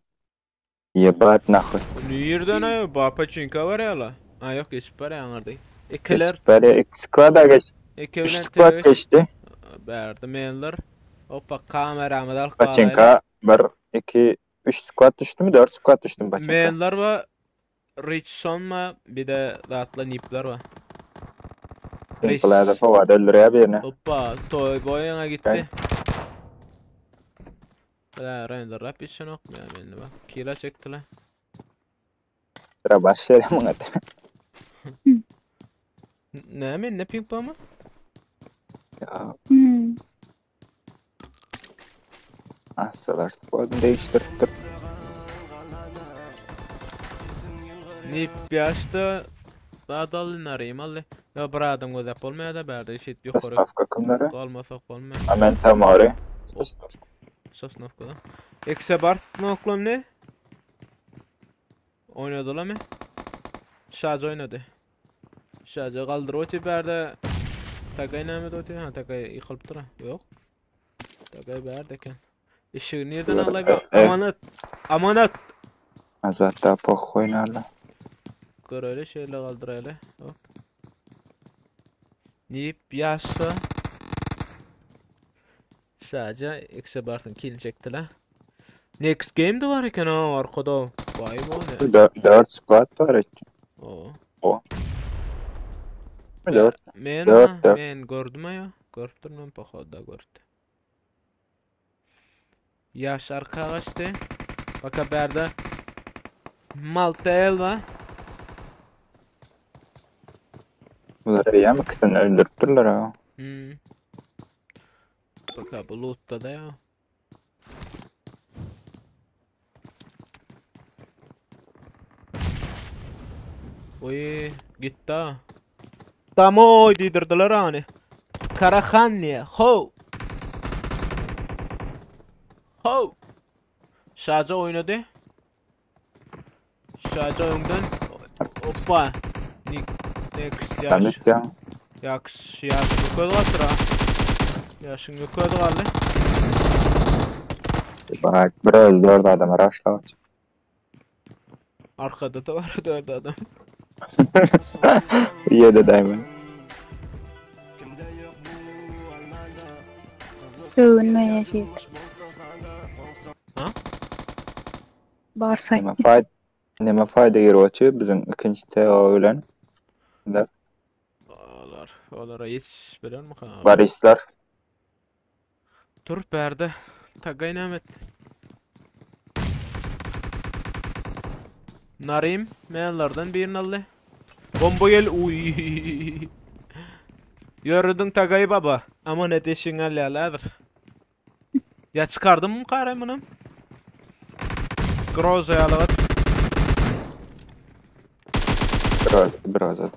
Ýebat nahy. Nirden ay ba paçinka var ya la. Ha yok geçip var ya anarday. Ekeler Böyle iki squad'a geçti. Eke Üç bilen squad TV. geçti. Berdi menler. Hoppa kameramı da Paçinka 1, 2, 3 squad düştü mü? 4 squad düştü mü Paçinka? Menler var. Richson ma bir de zatla nipler var. Simple'da forward öldürüyor birini. Hoppa Toy Boy'una gitti. Bile renderlap ýetişenok ýa mende bak. Kila çekdiler. Sıra baş ýere muňa. Näme mende ping barmy? Ya Hmm. assalar squad'ını değiştirip Nip ýaşda daha dally narym aldy. Ya bir adam gözäp bolmaýar da bärde şeýdip ýokary Sosnowka kimlere? galmasak bolmaýar. Amen Tamari. Sosnowka. Ekse bar snoklam ne? Oynadylar mı? Şaja oynady. Şaja galdyr oty bärde. Tagay näme oty? Ha tagay ýykylypdyr. Ýok. Tagay bärde eken. Işigi nirden alay bir? Amanat. Amanat. Azat da poh oynarlar. Göreli şeýle galdyraýly. Hop. Nip ýaşsa. Şaja ekse barsyn kill çekdiler. Next game de var eken ha arkada. Vay bu ne? 4 squad var etki. Oo. O. 4. Men 4 ha, 4. men gördüm ya. Görüpdir men pohoda gördü. Yaş arka gaçdy. Baka bärde Malta elva. Bunlar ya mı ikisini öldürttürler ha. Hmm. Baka bu loot'ta da ya. Oy gitti ha. Tamoy diýdirdiler hani. Karahanniye. Ho. Ho. Şaja oynady. Şaja öňden. Hoppa. Nick next yaş. Samet ya. Yaş yaş yukarı kaldır ha. Yaşın yukarı kaldı. Bak biraz 4 adam araçla. Arkada da var 4 adam. Yedi diamond. Övünme yaşayıp. Ha? Barsak. Neme fayda neme fayda geri oçu bizim ikinci TO bilen. Da Olar, olara hiç bilen mi? Ha? Barisler. Dur berde. Tagay nämet. Narim meýanlardan birini aldy. Bomba gel. Uy. Ýörüdiň Tagay baba. Aman et eşiň alýarlar. Ya çıkardım mı kare bunu? Groza ýalygat. Biraz biraz da.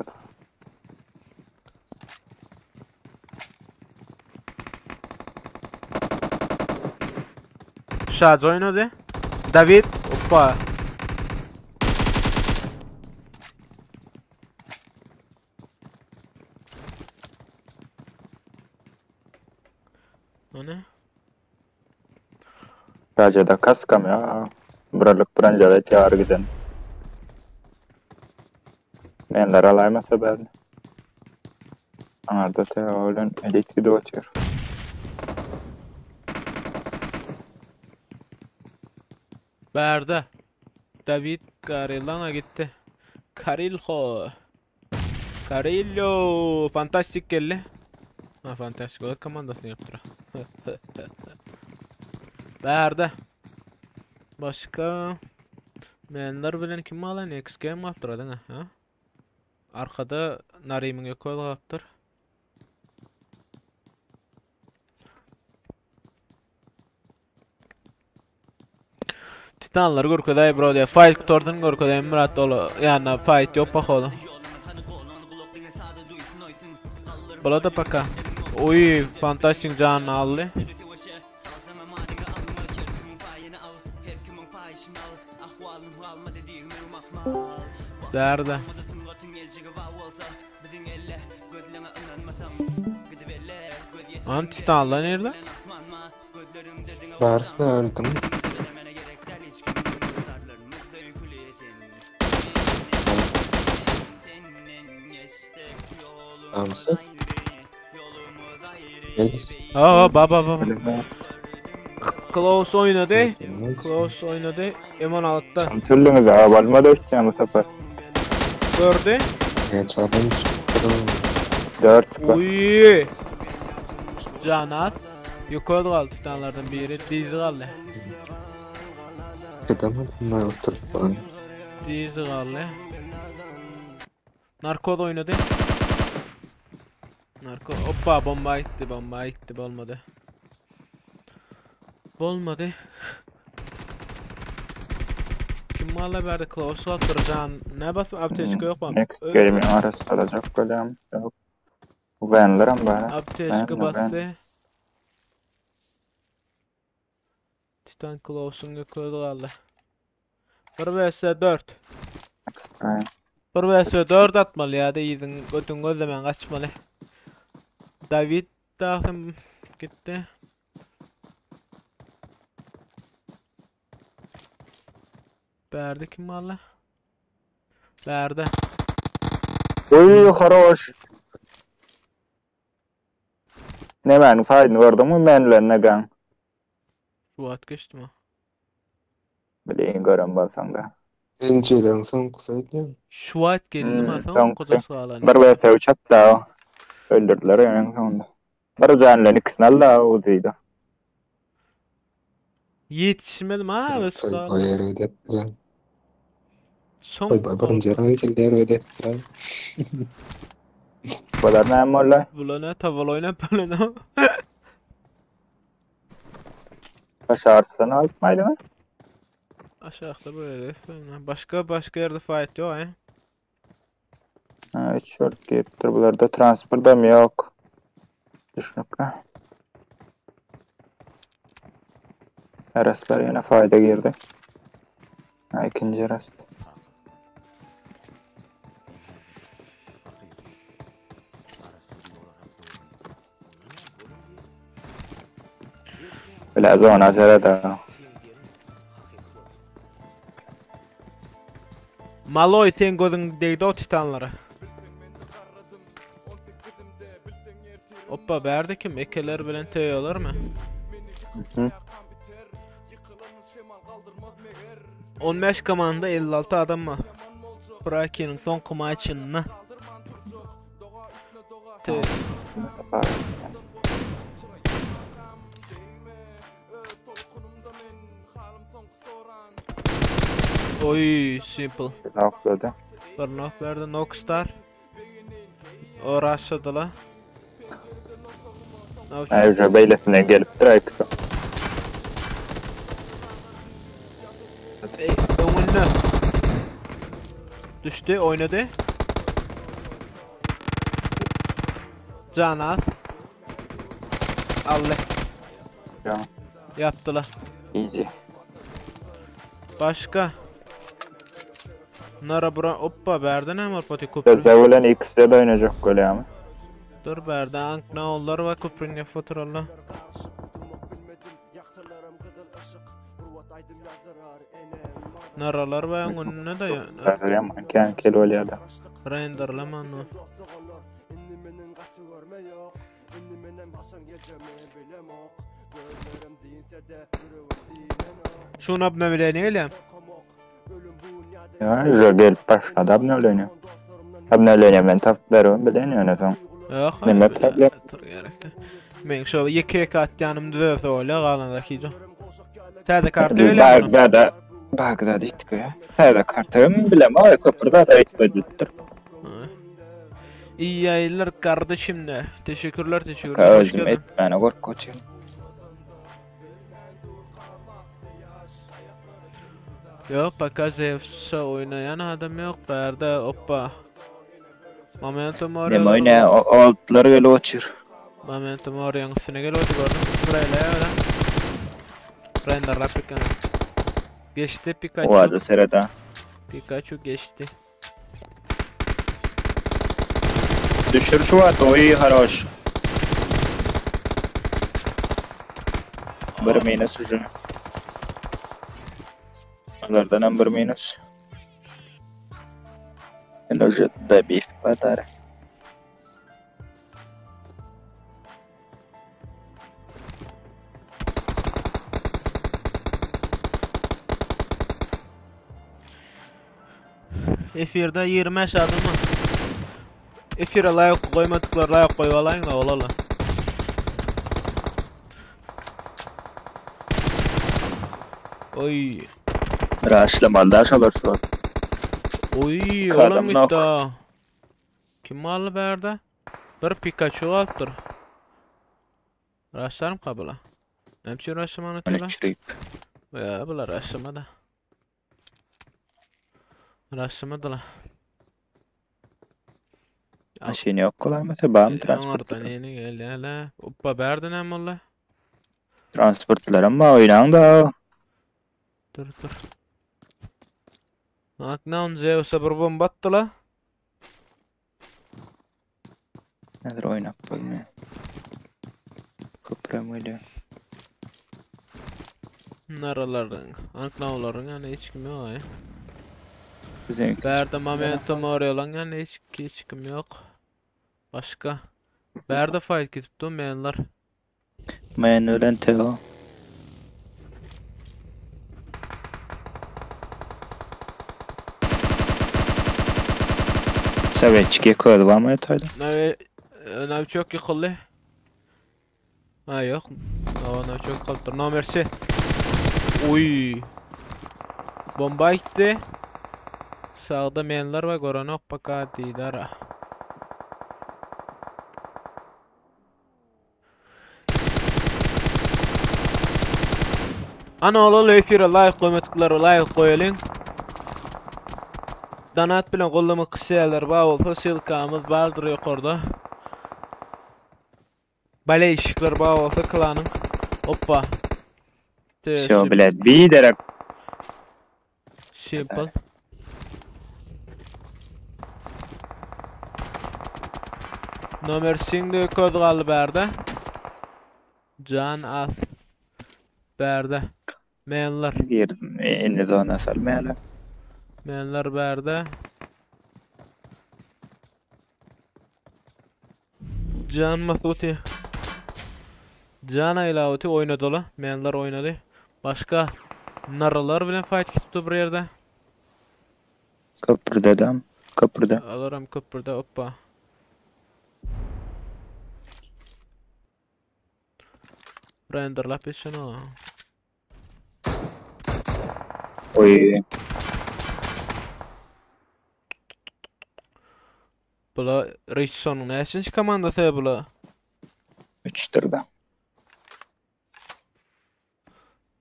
Şaja oynady. David, hoppa. O ne? Rajada kaskam ya. Buralık branjada çağır giden. Menler alaymasa ben. Anarda TO bilen elit gidip oçur. Bärde. David Carillana gitti. Carillo. Carillo. Fantastik geldi. Ha fantastik olarak komandasını yaptı. Bärde. Başka Menler bilen kim alan X game yaptır ha? ha? Arkada Narim'in yok yaptır. Titanlar görkeday bro diye fight kutordun görkeday Murat dolu yani fight yok bak oğlum. Bula da paka. Oy fantastik canını aldı. Nerede? Lan Titanlar nerede? Barsı öldüm. Tamamsın. Elis. Aa baba baba. Klaus oynadı. Klaus oynadı. Eman altta. Tam türlüňiz abalma dörtýän bu sefer. Gördü. Evet, adam çıktı. 4 squad. Uy. Canat. Ýoköz galdy titanlardan biri, Dizi galdy. Çydamadım ben oturup bana. Dizi galdy. Narkoz oynady. Narko hoppa bomba gitti, bomba gitti, bolmady. Bolmady. Kim galdy bärde Klaus galdy jan. Ne basyp aptečka yok mu? Next game'i arası alacak golem. Yok. Venlerim bana. Aptečka basdy. Titan Claus'un gözi galdy. 1 vs 4. Next time. 1 vs 4 atmaly ýa-da ýyzyň götüň gözlemän gaçmaly. David dagym gitdi. Bärde kim galdy? Bärde. Oy haroş. Ne ben faydını gördün mü ben bilen ne gan? Şu at geçdi mi? Bileyim gören bolsaň da. Pencerelerin soňkusy aýdýan. Şu at geldi mi? Hmm, Soň soňkusy. kudasy galan. Bir vs 3 atda. Öldürdüler yani sonunda. Bir canlı ikisini aldı uzuydu. Yetişmedim ha ve Toý boý ýere edip bilen. Soň Toý boý birinji ýere geldi ýere edip bilen. Bular näme boldy? Bular ne taval oynap böyle ne? Başarsın aýtmaýdy mı? Aşağıda böyle Başka başka yerde fight yok he. Ha, 3 4 giripdir. Bularda transfer da mı yok? Düşünükle. Araslar yine fayda girdi. Ha, ikinci rast. Biraz ona da. Maloy sen gözün degdi o titanlara. Hoppa berdi kim? Ekeler bilen töýerler mi? Hı. 15 komanda 56 adam mı? Braki'nin son maçını. Te Oy simple. Nokladı. Bir knock verdi Knockstar. O rushladı la. Ayrıca beylesinden gelip direkt. Ey, önünde. Düştü, oynadı. Can az. Allah. Ya. Yaptılar. Easy. Başka. Nara bura hoppa berden hem var pati köprü. Zevulen X'de de oynayacak golü ama. Dur berden ank ne oldular va köprünün fotoğrafla. Naralar va önüne de ya. Yaman kel bolýar da. Renderlama no. Şunu abone ne Ya, уже gelip başladı abone Abone ben tapıp berem bilen ýöne soň. Yok. Neme problem? Gerekti. Men şu 2 2 atýanym düzelse öyle galan da Täze kartı öyle mi? Bagdada Bagdad itdi ya. Täze kartym bilem, ay köprüde da itdi. İyi yayınlar kardeşim de. Teşekkürler teşekkürler. Hoş Özüm geldin. etmäne gorkuçum. Yok baka Zeus'a oynayan adam yok. Berde hoppa. Momentum oraya. Neme oýna altlar gelip otyr. Momentum oraya üstüne gel oldu gördüm. Burayla öyle. Renderla Pikachu. Geçti Pikachu. Owaza sereda. Pikachu geçti. Düşür şu at, oy haroş. Bir minus уже. Onlardan hem bir minus. Endi уже добив батар. Efirde 25 adım mı? Efire like koymadıklar like koyuvalayın da olala. Oý. Raşlamaly da şolar şu wagt. Oý, İki olam adam gitdi. nok. ha. Kim aldy bärde? Bir Pikachu alypdyr. Raşlarım kabula. Näme üçin raşlamany Ony ötürler? çürüp. Ya bular raşlamady. Raşlamadylar. Maşyn yok kolaymasa bam Aňardan transportlar. ýene gelýärler. Oppa bärde näme boldy? Transportlaram bar oýnaň da. Dur dur. Knockdown Zeus'a bir bomba atdylar. Häzir oýnap bolmaýar. Köprem gelýär. Naralardan. Knockdownlaryň ýany hiç kim ýok aý. Biziň Bärde momentum orýalan ýany hiç, hiç kim ýok. Başga. Bärde fight gidip dur menler. Men bilen Teo. Sovetçikiye közi barmy öteydi? Navi Navi çok yıkıldı. Ha yok. Aa, Navi çok kalıptır. No mercy. Uy. Bomba gitti. Sağda menler var. Goranok baka didara. Ana ola efire like goýmadyklary like goýalyň. Donat bilen gollama kişiler bar bolsa ssylkamyz bardyr ýokarda. Baleýşikler bar bolsa klanyň. Hoppa. Şo bile bir derek Simple. Nomer şimdi köz galdy bärde. Can az. Bärde. Menler. girdim. Indi zona salmaýarlar. Menler bärde. Can Masuti. Can Aylauti oýnadylar. Menler oýnady. Başga naralar bilen fight kesipdi bir ýerde. Köprüde dam. Köprüde. Alaram köprüde hoppa. Renderlap geçen o. Oy. Bula Richson'un näçinji komandasy bula? Üçdür da.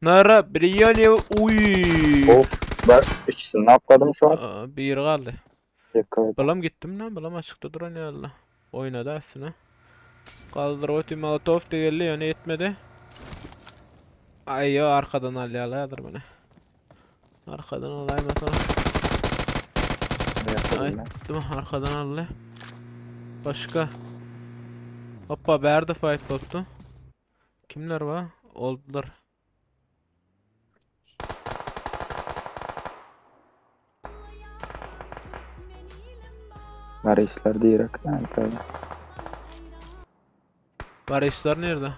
Nara Brioni uy. Of. Bak üçsünü atladım şu an. Aa, bir galdy. Yakaladım. Bulam gitdim lan, bulam açıkta duran ýaly. Oýnady aslynda. Galdyr ötü Molotov da geldi, ýöne ýetmedi. Ay yo arkadan alýarlardyr beni. Arkadan alaymasa. Ay, değil mi? Arkadan aldı. Başka. Hoppa bärde fight bolupdy. Kimler var? Oldular. Varisler direkt. Yani tabii. Varisler nerede?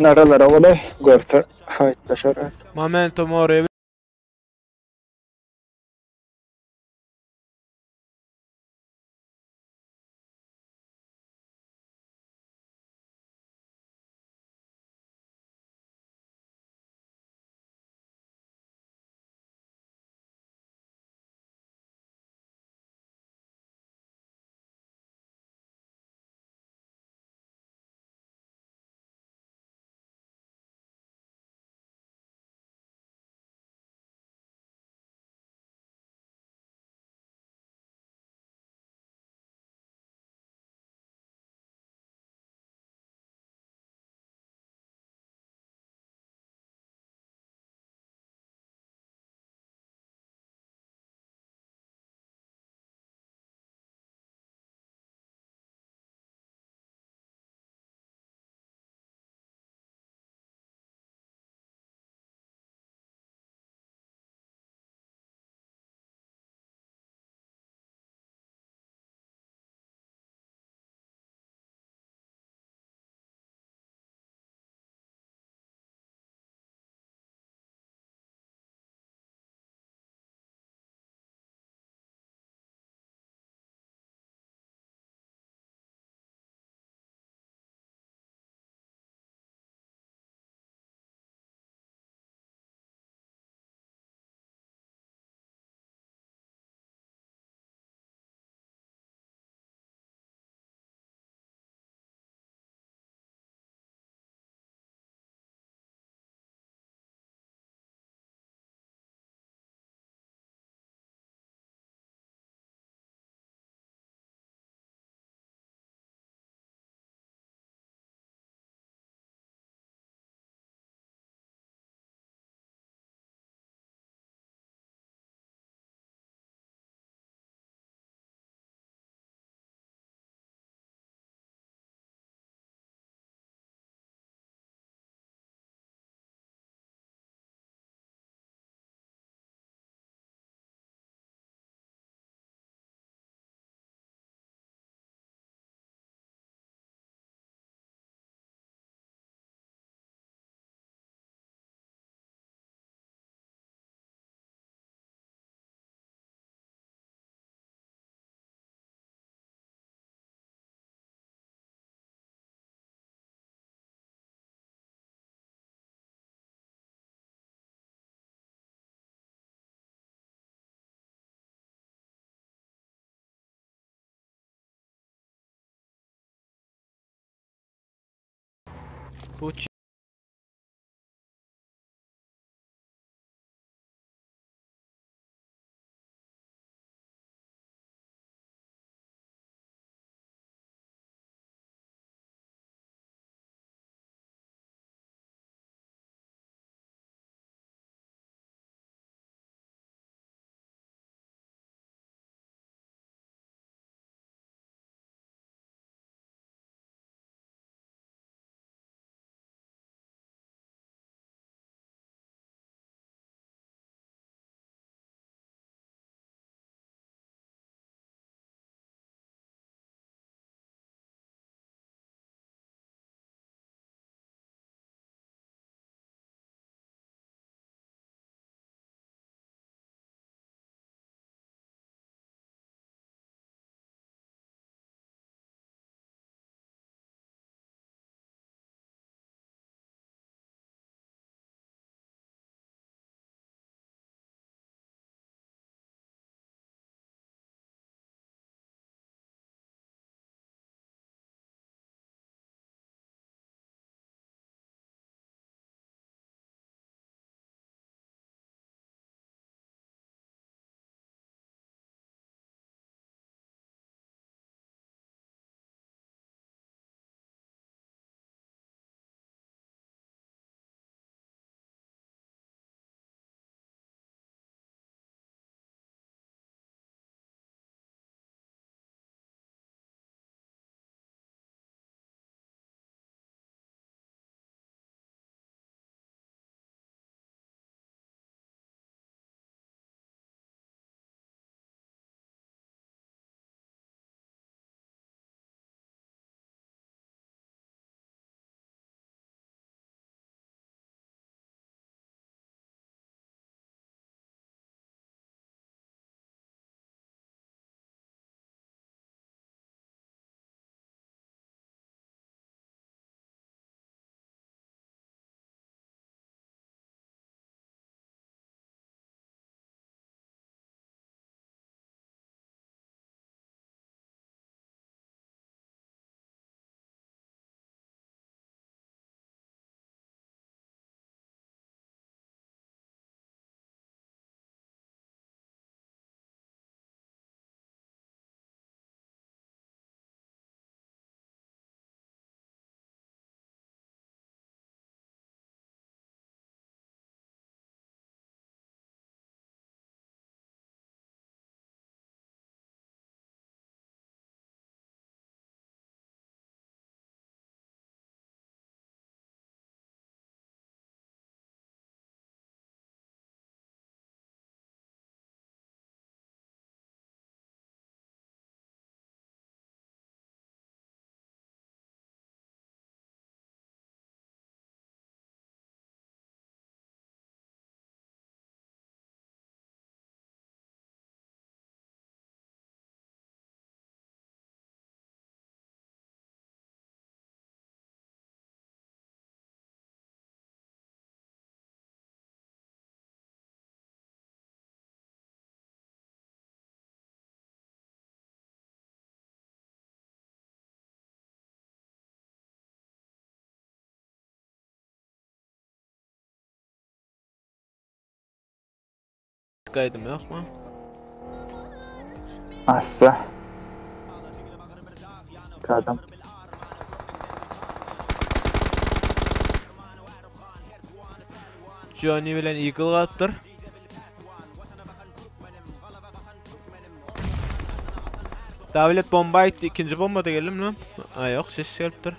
Naralara olay. Görse fightlaşar. Momentum oraya Bu Gaýdym ýokmy? Assa. Adam. Johnny bilen Eagle galypdyr. Davlet bomba aýtdy. Ikinji bomba da geldim lan. A ýok, ses gelipdir.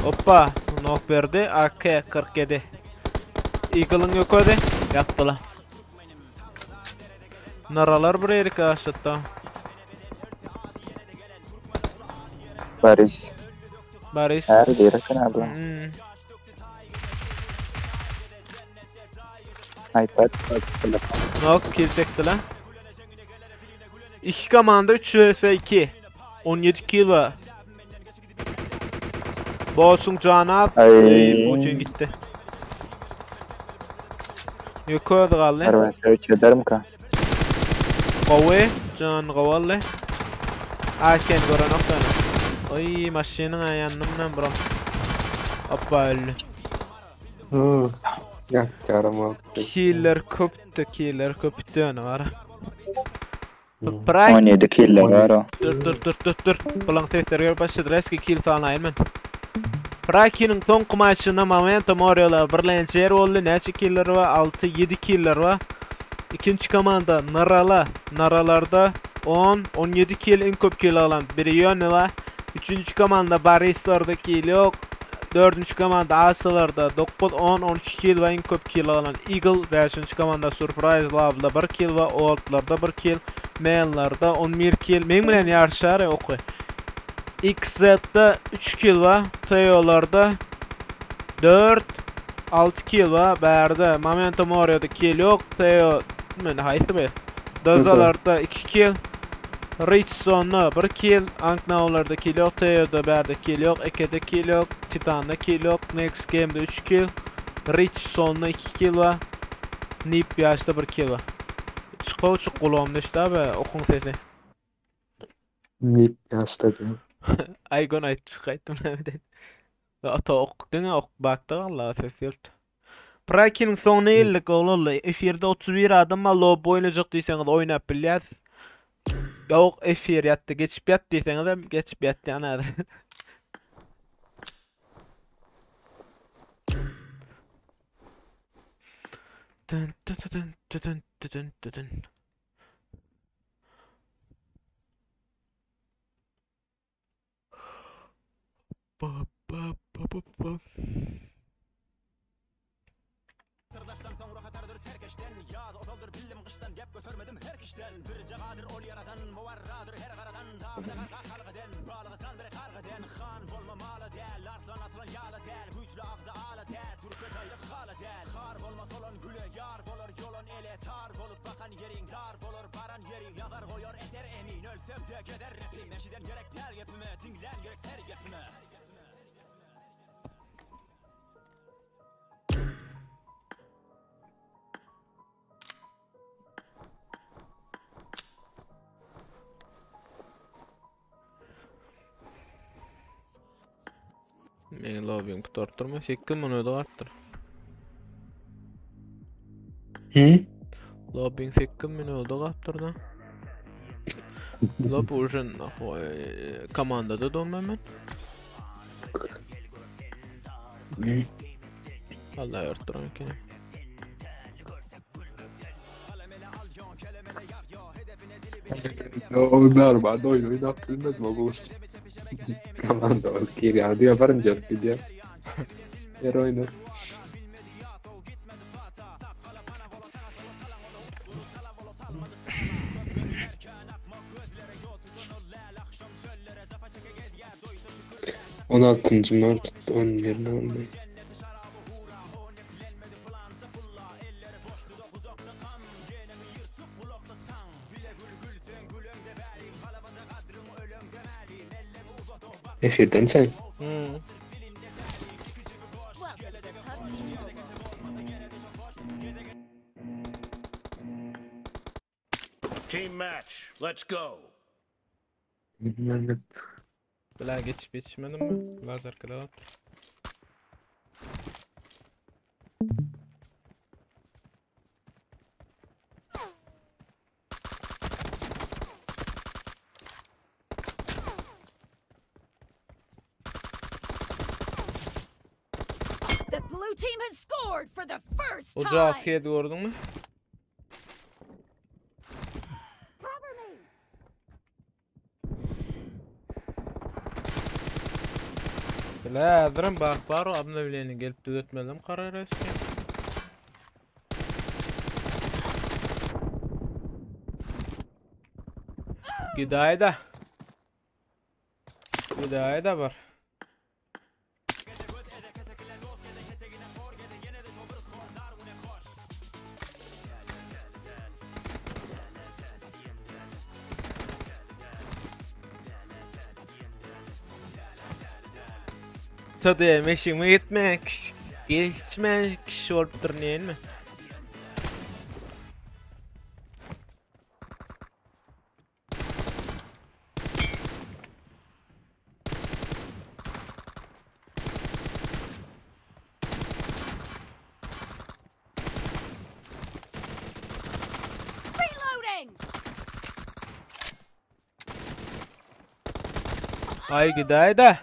Hoppa, nok berdi. AK 47. Eagle'ın ýokady. Ýatdylar. Naralar bir ýerik aşatda. Barış. Barış. Her bir abla. iPad, telefon. Nok kill çekdi lan. İki komanda 3 vs 2. 17 kill var. Boss'un canı az. Ay. Putin gitti. Yukarı galdy. Ben search ederim ka. Gowy, can gowally. Aken gören ok tane. Oy, maşynyň aýannym bilen buram. Hoppa öldü. Hmm. Ýatýaram wagty. Killer köpdü, killer köpdü ýöne bar. Bırak. 17 killer bar o. Dur dur dur dur dur. Bulan sesleri gelip başladı. Eski kill sanaýyn men. Prakiniň soňky maçynda Momentum Oriola birlenji ýer boldy. Näçe killer bar? 6, 7 killer bar. Ikinji komanda Narala. Naralarda 10, 17 kill iň köp kill alan Brioni bar. Üçünji komanda Barislarda kill ýok. Dördünji komanda Asalarda 9, 10, 12 kill we iň köp kill alan Eagle. Beşinji komanda Surprise Love'da 1 kill we Old'larda 1 kill. Man'larda 11 kill. Meň bilen ýaryşar oky. XZ'da 3 kill var. Teo'larda 4 6 kill var. Bärde Momentum Orio'da kill yok. Teo men haýsy be? Dazalarda 2 kill. Richson'da 1 kill. Anknow'larda kill yok. Teo'da bärde kill yok. Eke'de kill yok. Titan'da kill yok. Next Game'de 3 kill. Richson'da 2 kill var. Nip yaşta 1 kill var. Çıkav çık kulağımda işte abi okun sesi. Nip ýaşda diýen. Aygon ay çıkayttım nereden. Ve ata ok diňe ok bakdy Allah ses geldi. Prakiniň soňuna geldik oglanlar. Efirde 31 adam var. Lob oýnajak diýseňiz oýnap bilýäs. Ýok efir ýatdy, geçip ýat diýseňiz hem geçip ýatýan häzir. Dın dın dın dın dın dın dın. Ba ba ba ba ba. Meni lobbying tutartdyrma, 8 minut artdyr. Hı? Lobbying 8 minut artdyr da. Lob уже нахуй komandada dolma men. Hı. Allah artdyran eken. O normal oýun oýnap bilmedim o bu. Komanda ol girýär diýe birinji bolup gidýär. Her oýna. On altyncı mart 11 oldu. Efirden sen. Hmm. Team match. Let's go. Bilmem. Bila geçip yetişmedim mi? Lazer kral. The blue team has scored for the first Ocağı time. afiyet gördün mü? Bila hazırım bak bar o abla gelip düzeltmedim karar eski. Gidayda. Gidayda var. Tadı meşime gitmek. Geçme kişi olup değil mi? Ay gidäý-dä.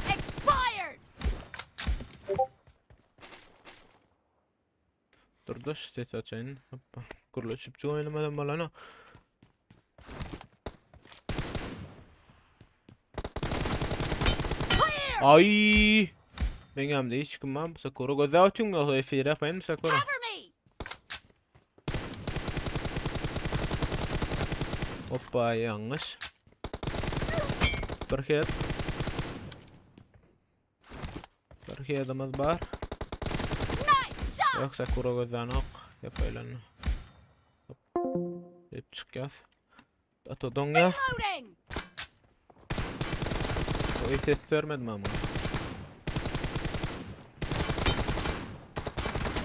Expired! Dur da şu sesi açayyn. Hoppa. Gürleşip oýnamadan bolany. Ay! Men hem hiç kim var. Sakura göze atayım yoksa efir yapayım Sakura. Cover me! Hoppa yanlış. Bir head. Bir head'imiz var. Nice shot! Yok Sakura gözden ok. Yapaylan. Hop. Hep çıkacağız. Ato doňýar. Reloading! O ses vermedim ama.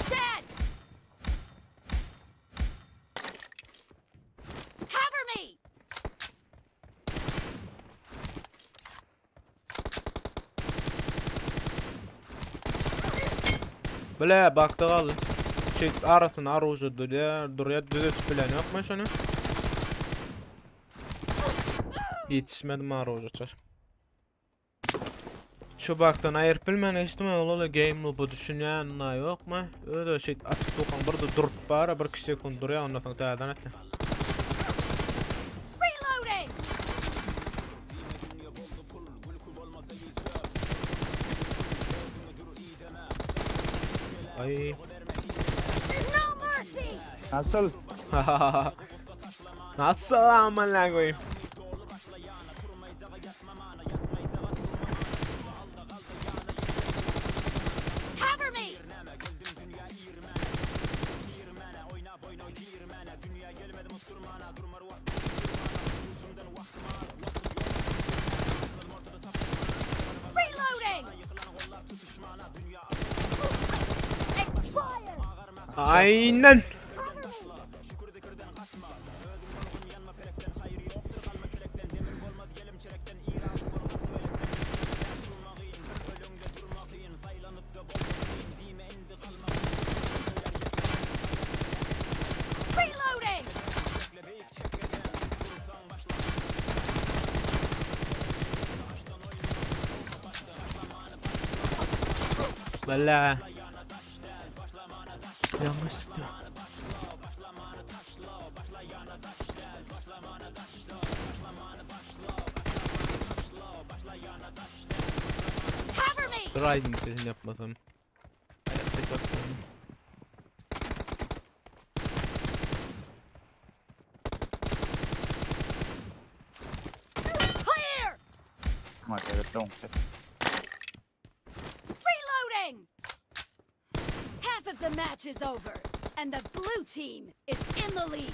Dead! Cover me! Bile bakta galdy. Şey arasynda arujy durýar, durýar, düzetip bilen ýokmy şunu? Ýetişmedim arujy çar. Şu bakdan aýyryp bilmän geçdim, ol ol game loop'a düşünýän na ýokmy? Öyle şey açyk dokan bir de durup bara bir iki sekund durýar, ondan soň täzeden atýar. Reloading! Ay. No mercy! Nasıl? Nasıl aman lan koyayım? Cover me! Reloading! Expired! Aynen. Reloading! Valla. Yanlış çıktı. Cover me! Duraydım sesini yapmasam. Hayatta yapmasam. Clear! Maşallah doňdy. Reloading! Half of the match is over, and the blue team is in the lead.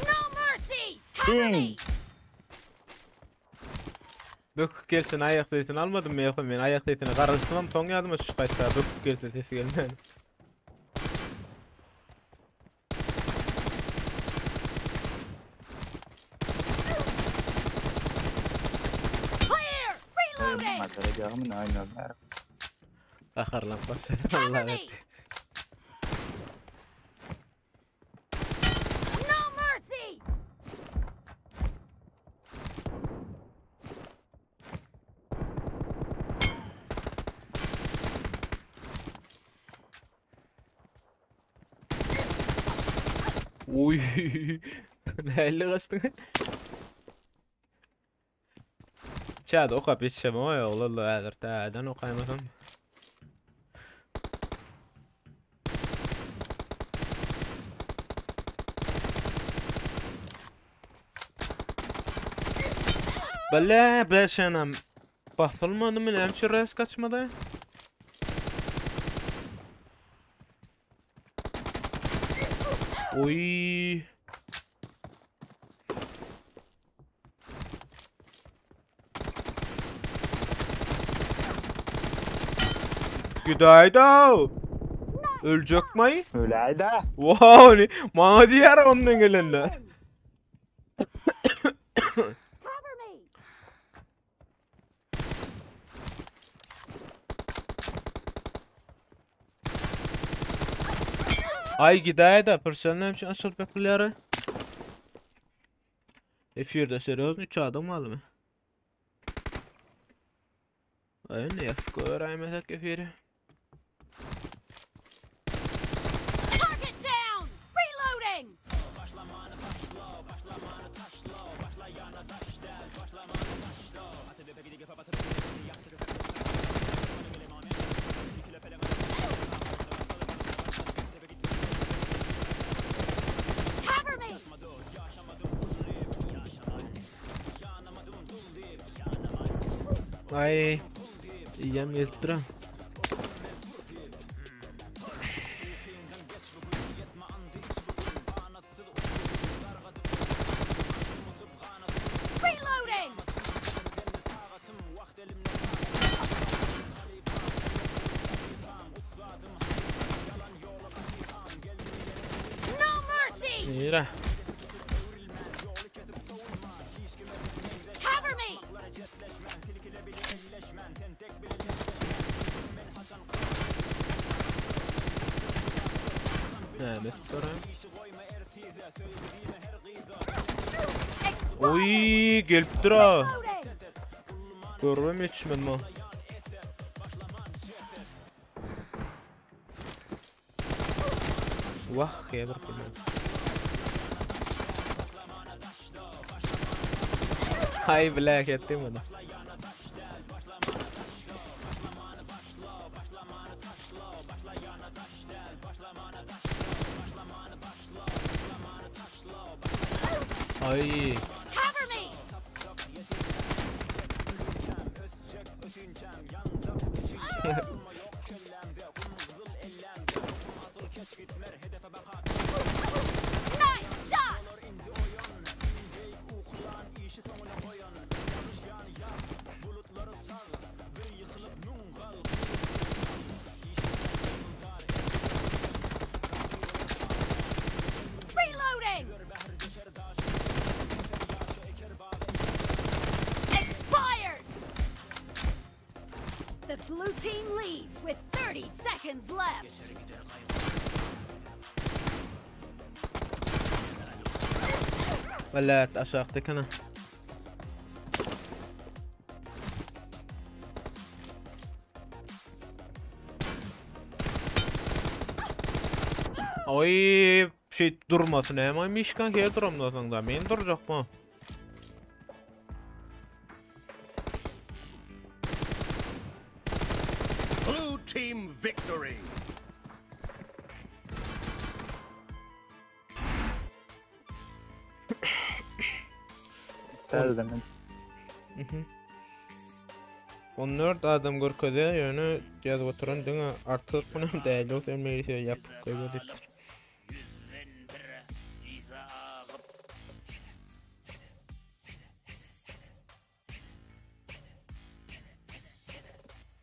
No mercy! Cover me! Bökük gelsin ayak sesini almadım mı yoksa men ayak sesine garaştım soň ýadyma düşüp gaýtdy bökük gelse sesi gelmän. Clear! Reloading! Maşallah ýagmy näme Gaharlanyp başlady Cover Allah me! etdi. No mercy! Uy. Näle gaçdyň? Çäde okap ýetişem oý oglanlar häzir täzeden okaýmasam. Bile beşenem basylmady mı näme üçin res kaçmady? Oy. Güdaýda. Öljek mi? Öläýdä. Wow, ne? Maňa diýer ondan gelende. Ay gidäýdä, pürsel näme üçin açylyp ýapylýar? Efirde serýozny 3 adam galdymy? Ay ne ýazyp göräýmesek efiri. Target down! Reloading! Cover me! Ay Iýem gelip duran. Reloading! No mercy! Nire? Cover me! Näme edip duran? Oy gelip dura. Görmem ýetişmem o. Wah, ya bir kime. Hay black etdim bunu. Ay. Cover me! Nice shot! Reloading! Expired! The blue team leads with 30 seconds left. Wala aşakda kana. Oy şey durmasın hemen mişkan ki duramda da men duracak mı? Blue team victory. Täzeden. Mhm. 14 adam görkezýär, ýöne ýazyp oturan diňe artyk munam däl, ýogsa meyli ýapyk goýberipdir.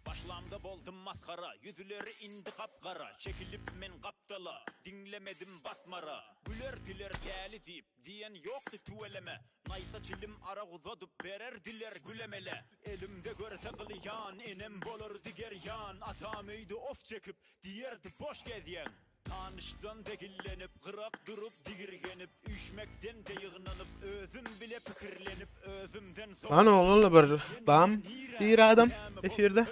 Başlamda boldum masgara, ýüzleri indi gap-gara, Çekilip men gapdala, diňlemedim batmara. Gülerdiler däli diýip, diýen ýokdy tüweleme. Naýsa çilim arak uzadyp bererdiler gülemele. Elimde görse gylýan, enem bolardy gerýan. Atam öýde of çekip, diýerdi boş gezýäň. Tanyşdan degillenip, gyrak durup digirgenip, Üýşmekden-de ýygnanyp, özüm bile pikirlenip, Özümden Lan oglum bir bam diýir adam efirde.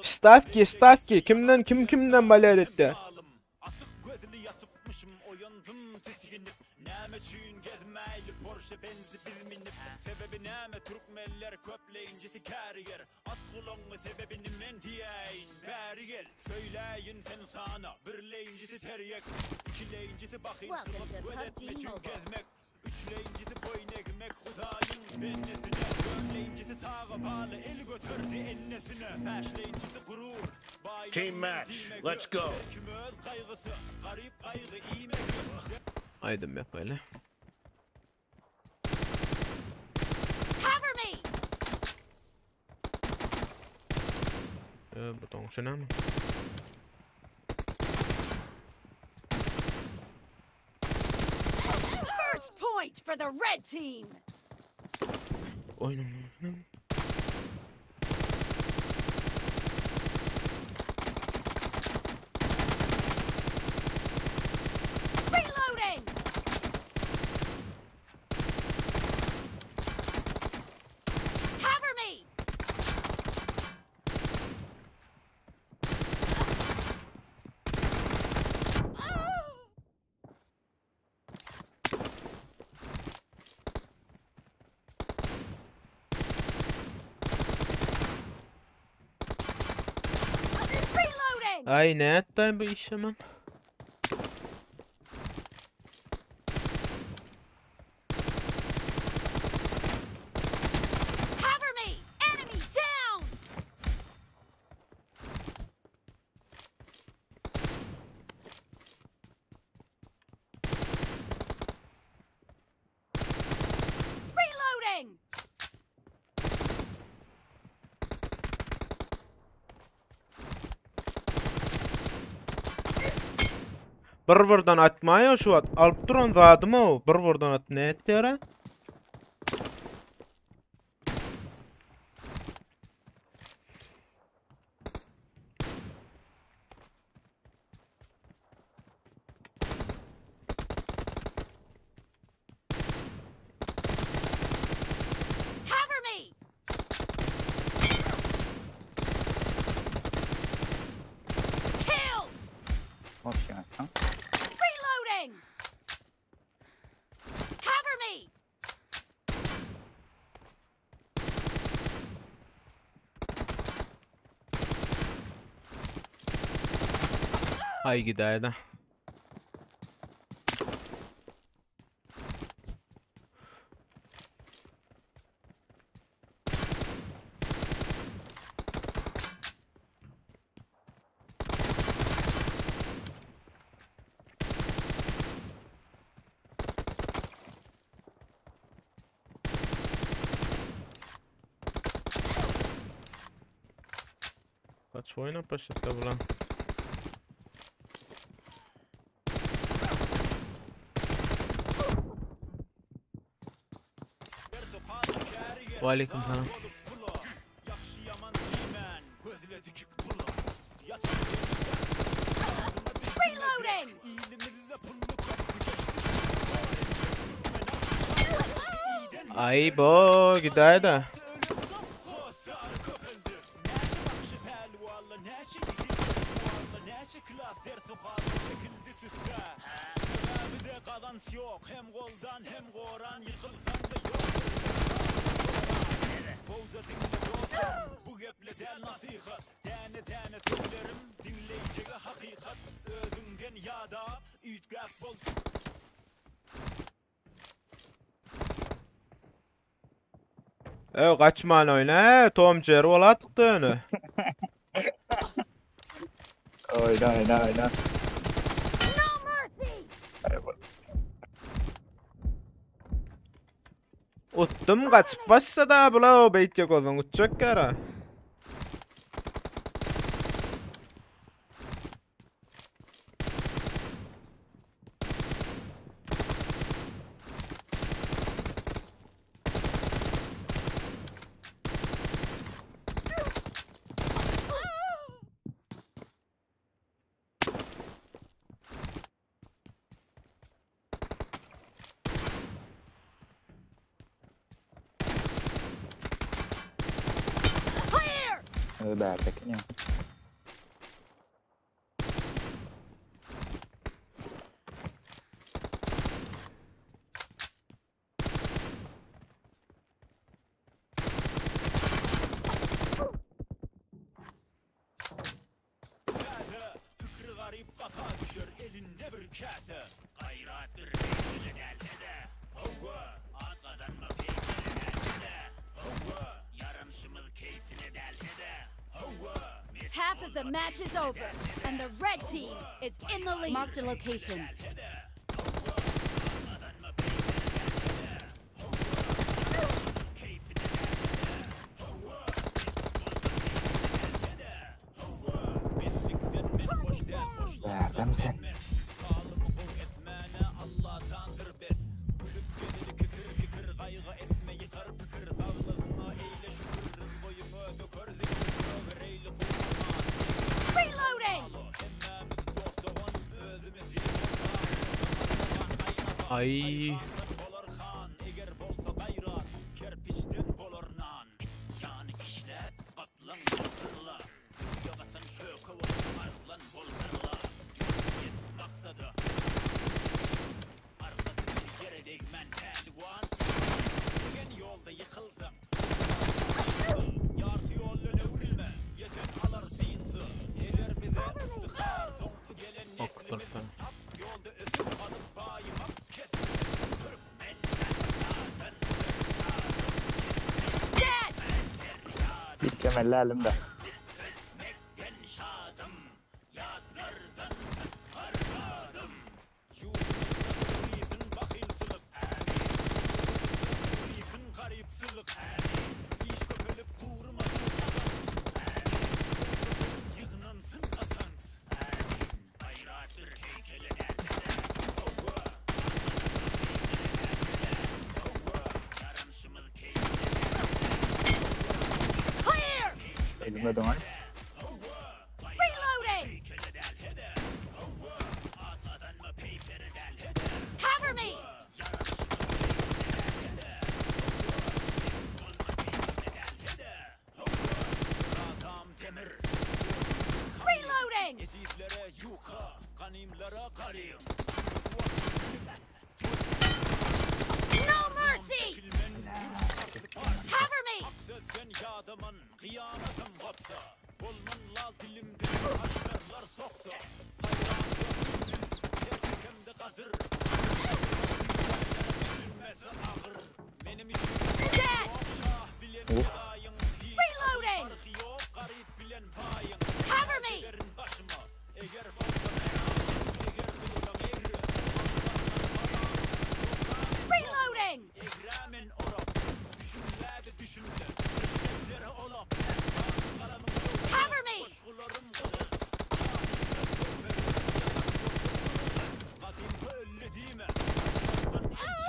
Stavki, stavki kimden kim kimden balet etdi? Welcome to PUBG Mobile. Team match. Let's go. Aýdym ýapaýly. Cover me! Ee, bu doňşy näme? First point for the red team! Oýnum. Reloading! Cover me! Reloading! Ay ne etdi bu iş hemen? Cover me! Enemy down! Reloading! Bir birden atmaýa şu wagt. Alyp duran zadym o. Bir birden at ne etýär? Cover me! Killed! Hoş geldin. Reloading! Cover me! Hay gidäýdä. Kaç oýnap başlady bular? Waleýkim salam. Reloading! Ay bo gidäýdä. Ew gaçman oýna, Tom Jerry bolatdyk döne. Oýna oýna oýna. No mercy! Utdum gaçyp başsa da bula o beýtjek ozun utjak ýara. Clear! Bärdeki ne? Half of the match is over, and the red team is in the lead. Marked a location. Bärdemi sen? Reloading! Ay. Oktursun. Gitmeli elimde. Clear! Elime döner. Reloading! Cover me! Reloading! No mercy! Cover me! Dead! Reloading! Cover me! Reloading! Cover me!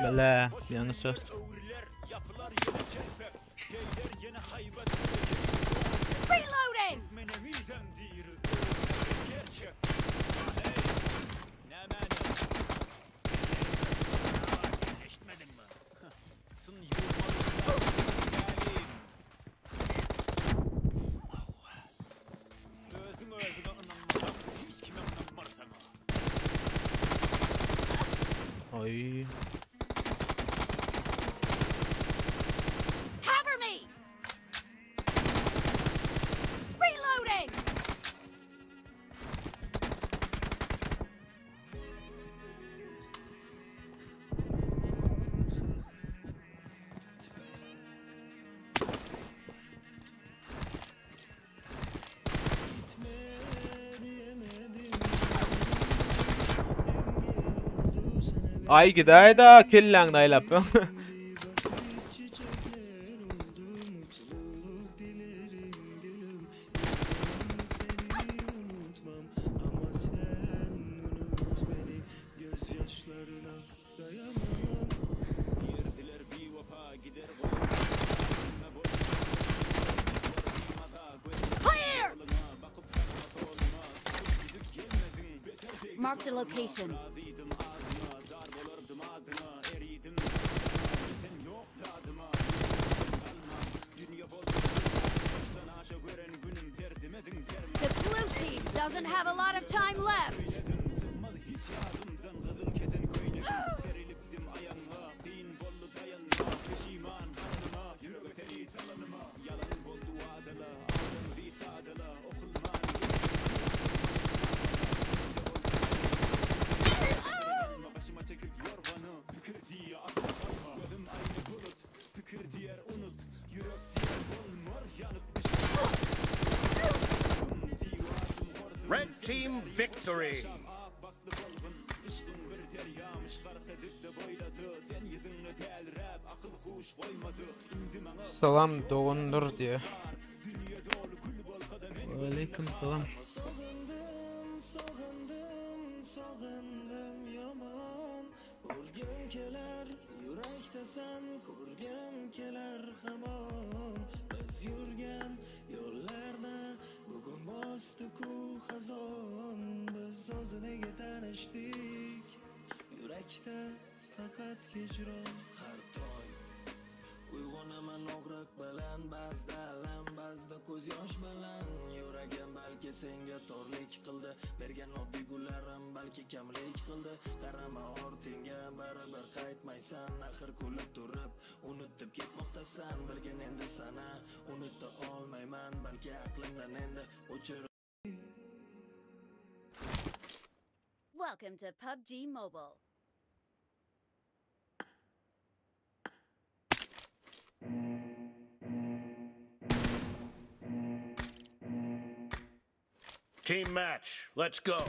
Bele yanlış söz. Reloading! Ay. Cover me! Reloading! Ay giday da killang daylap. Clear! Marked a location. The blue team doesn't have a lot of time left. team victory. Salam doganlar diýe. Aleyküm salam. Welcome to PUBG Mobile. Team match. Let's go.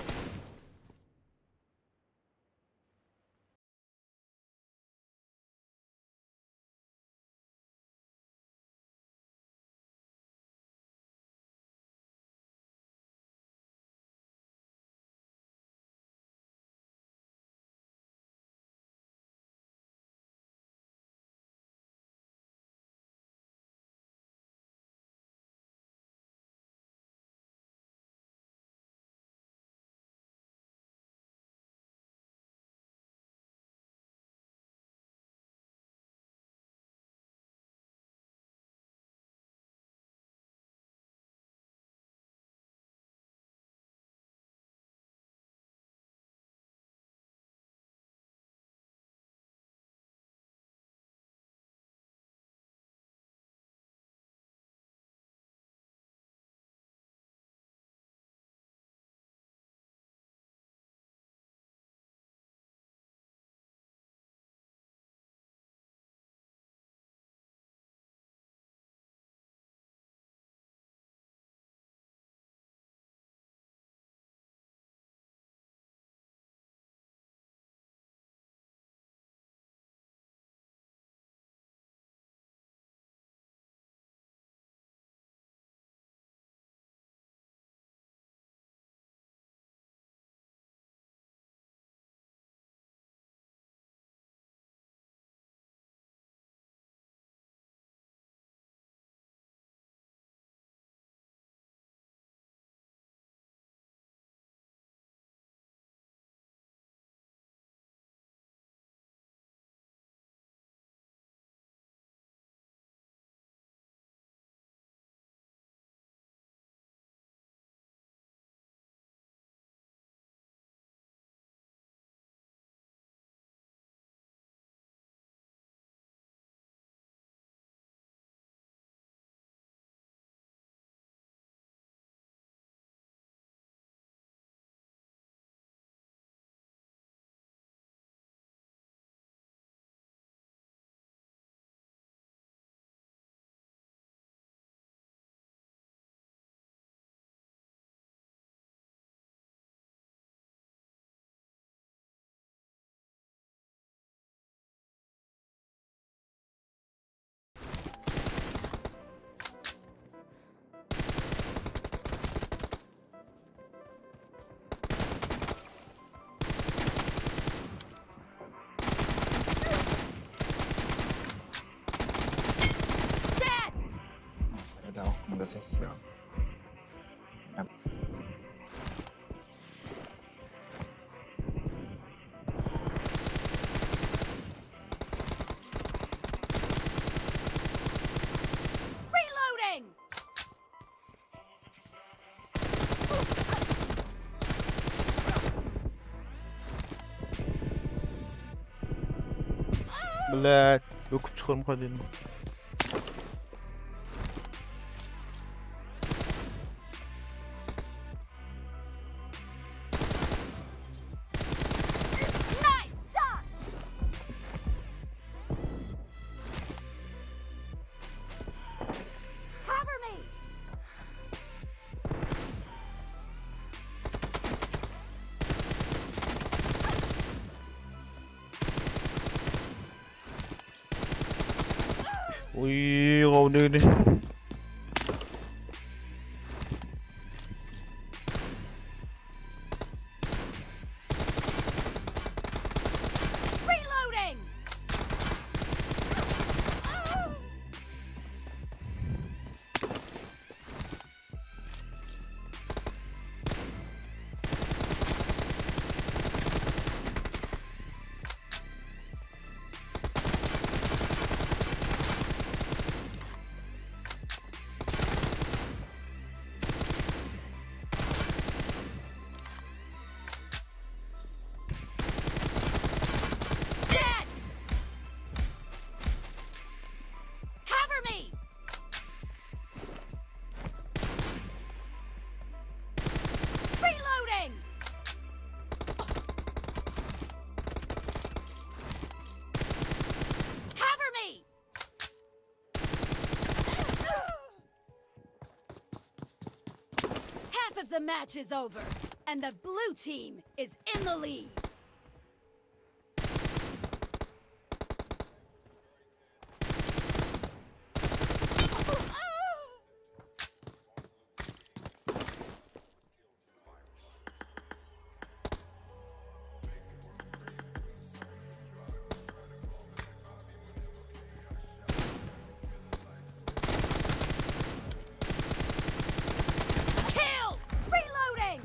Bunda ses yok. Reloading! Блять, öküp çykarym hadi. Nice shot! Cover me! Uy, gowy degdi. Reloading! Dead! Cover me! Reloading! Cover me! Half of the match is over, and the blue team is in the lead. Kill! Reloading!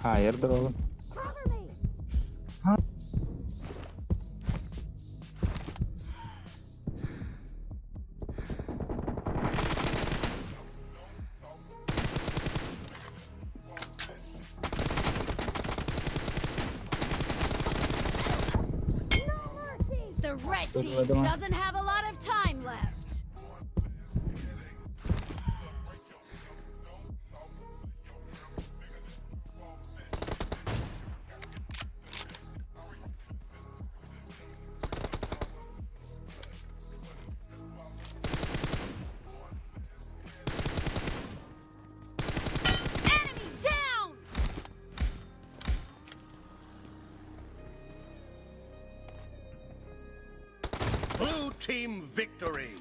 Hayırdır oğlum? The red Dur, team hadi lan. doesn't have a lot of time left. Enemy down! Blue team victory.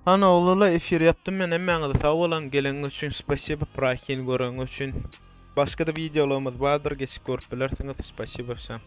Hany oglala efir ýapdym men hemmäňize sag boluň geleniňiz üçin spasiba prakin göreniňiz üçin. Başga-da wideolarymyz bardyr geçip görüp bilersiňiz spasiba wsem.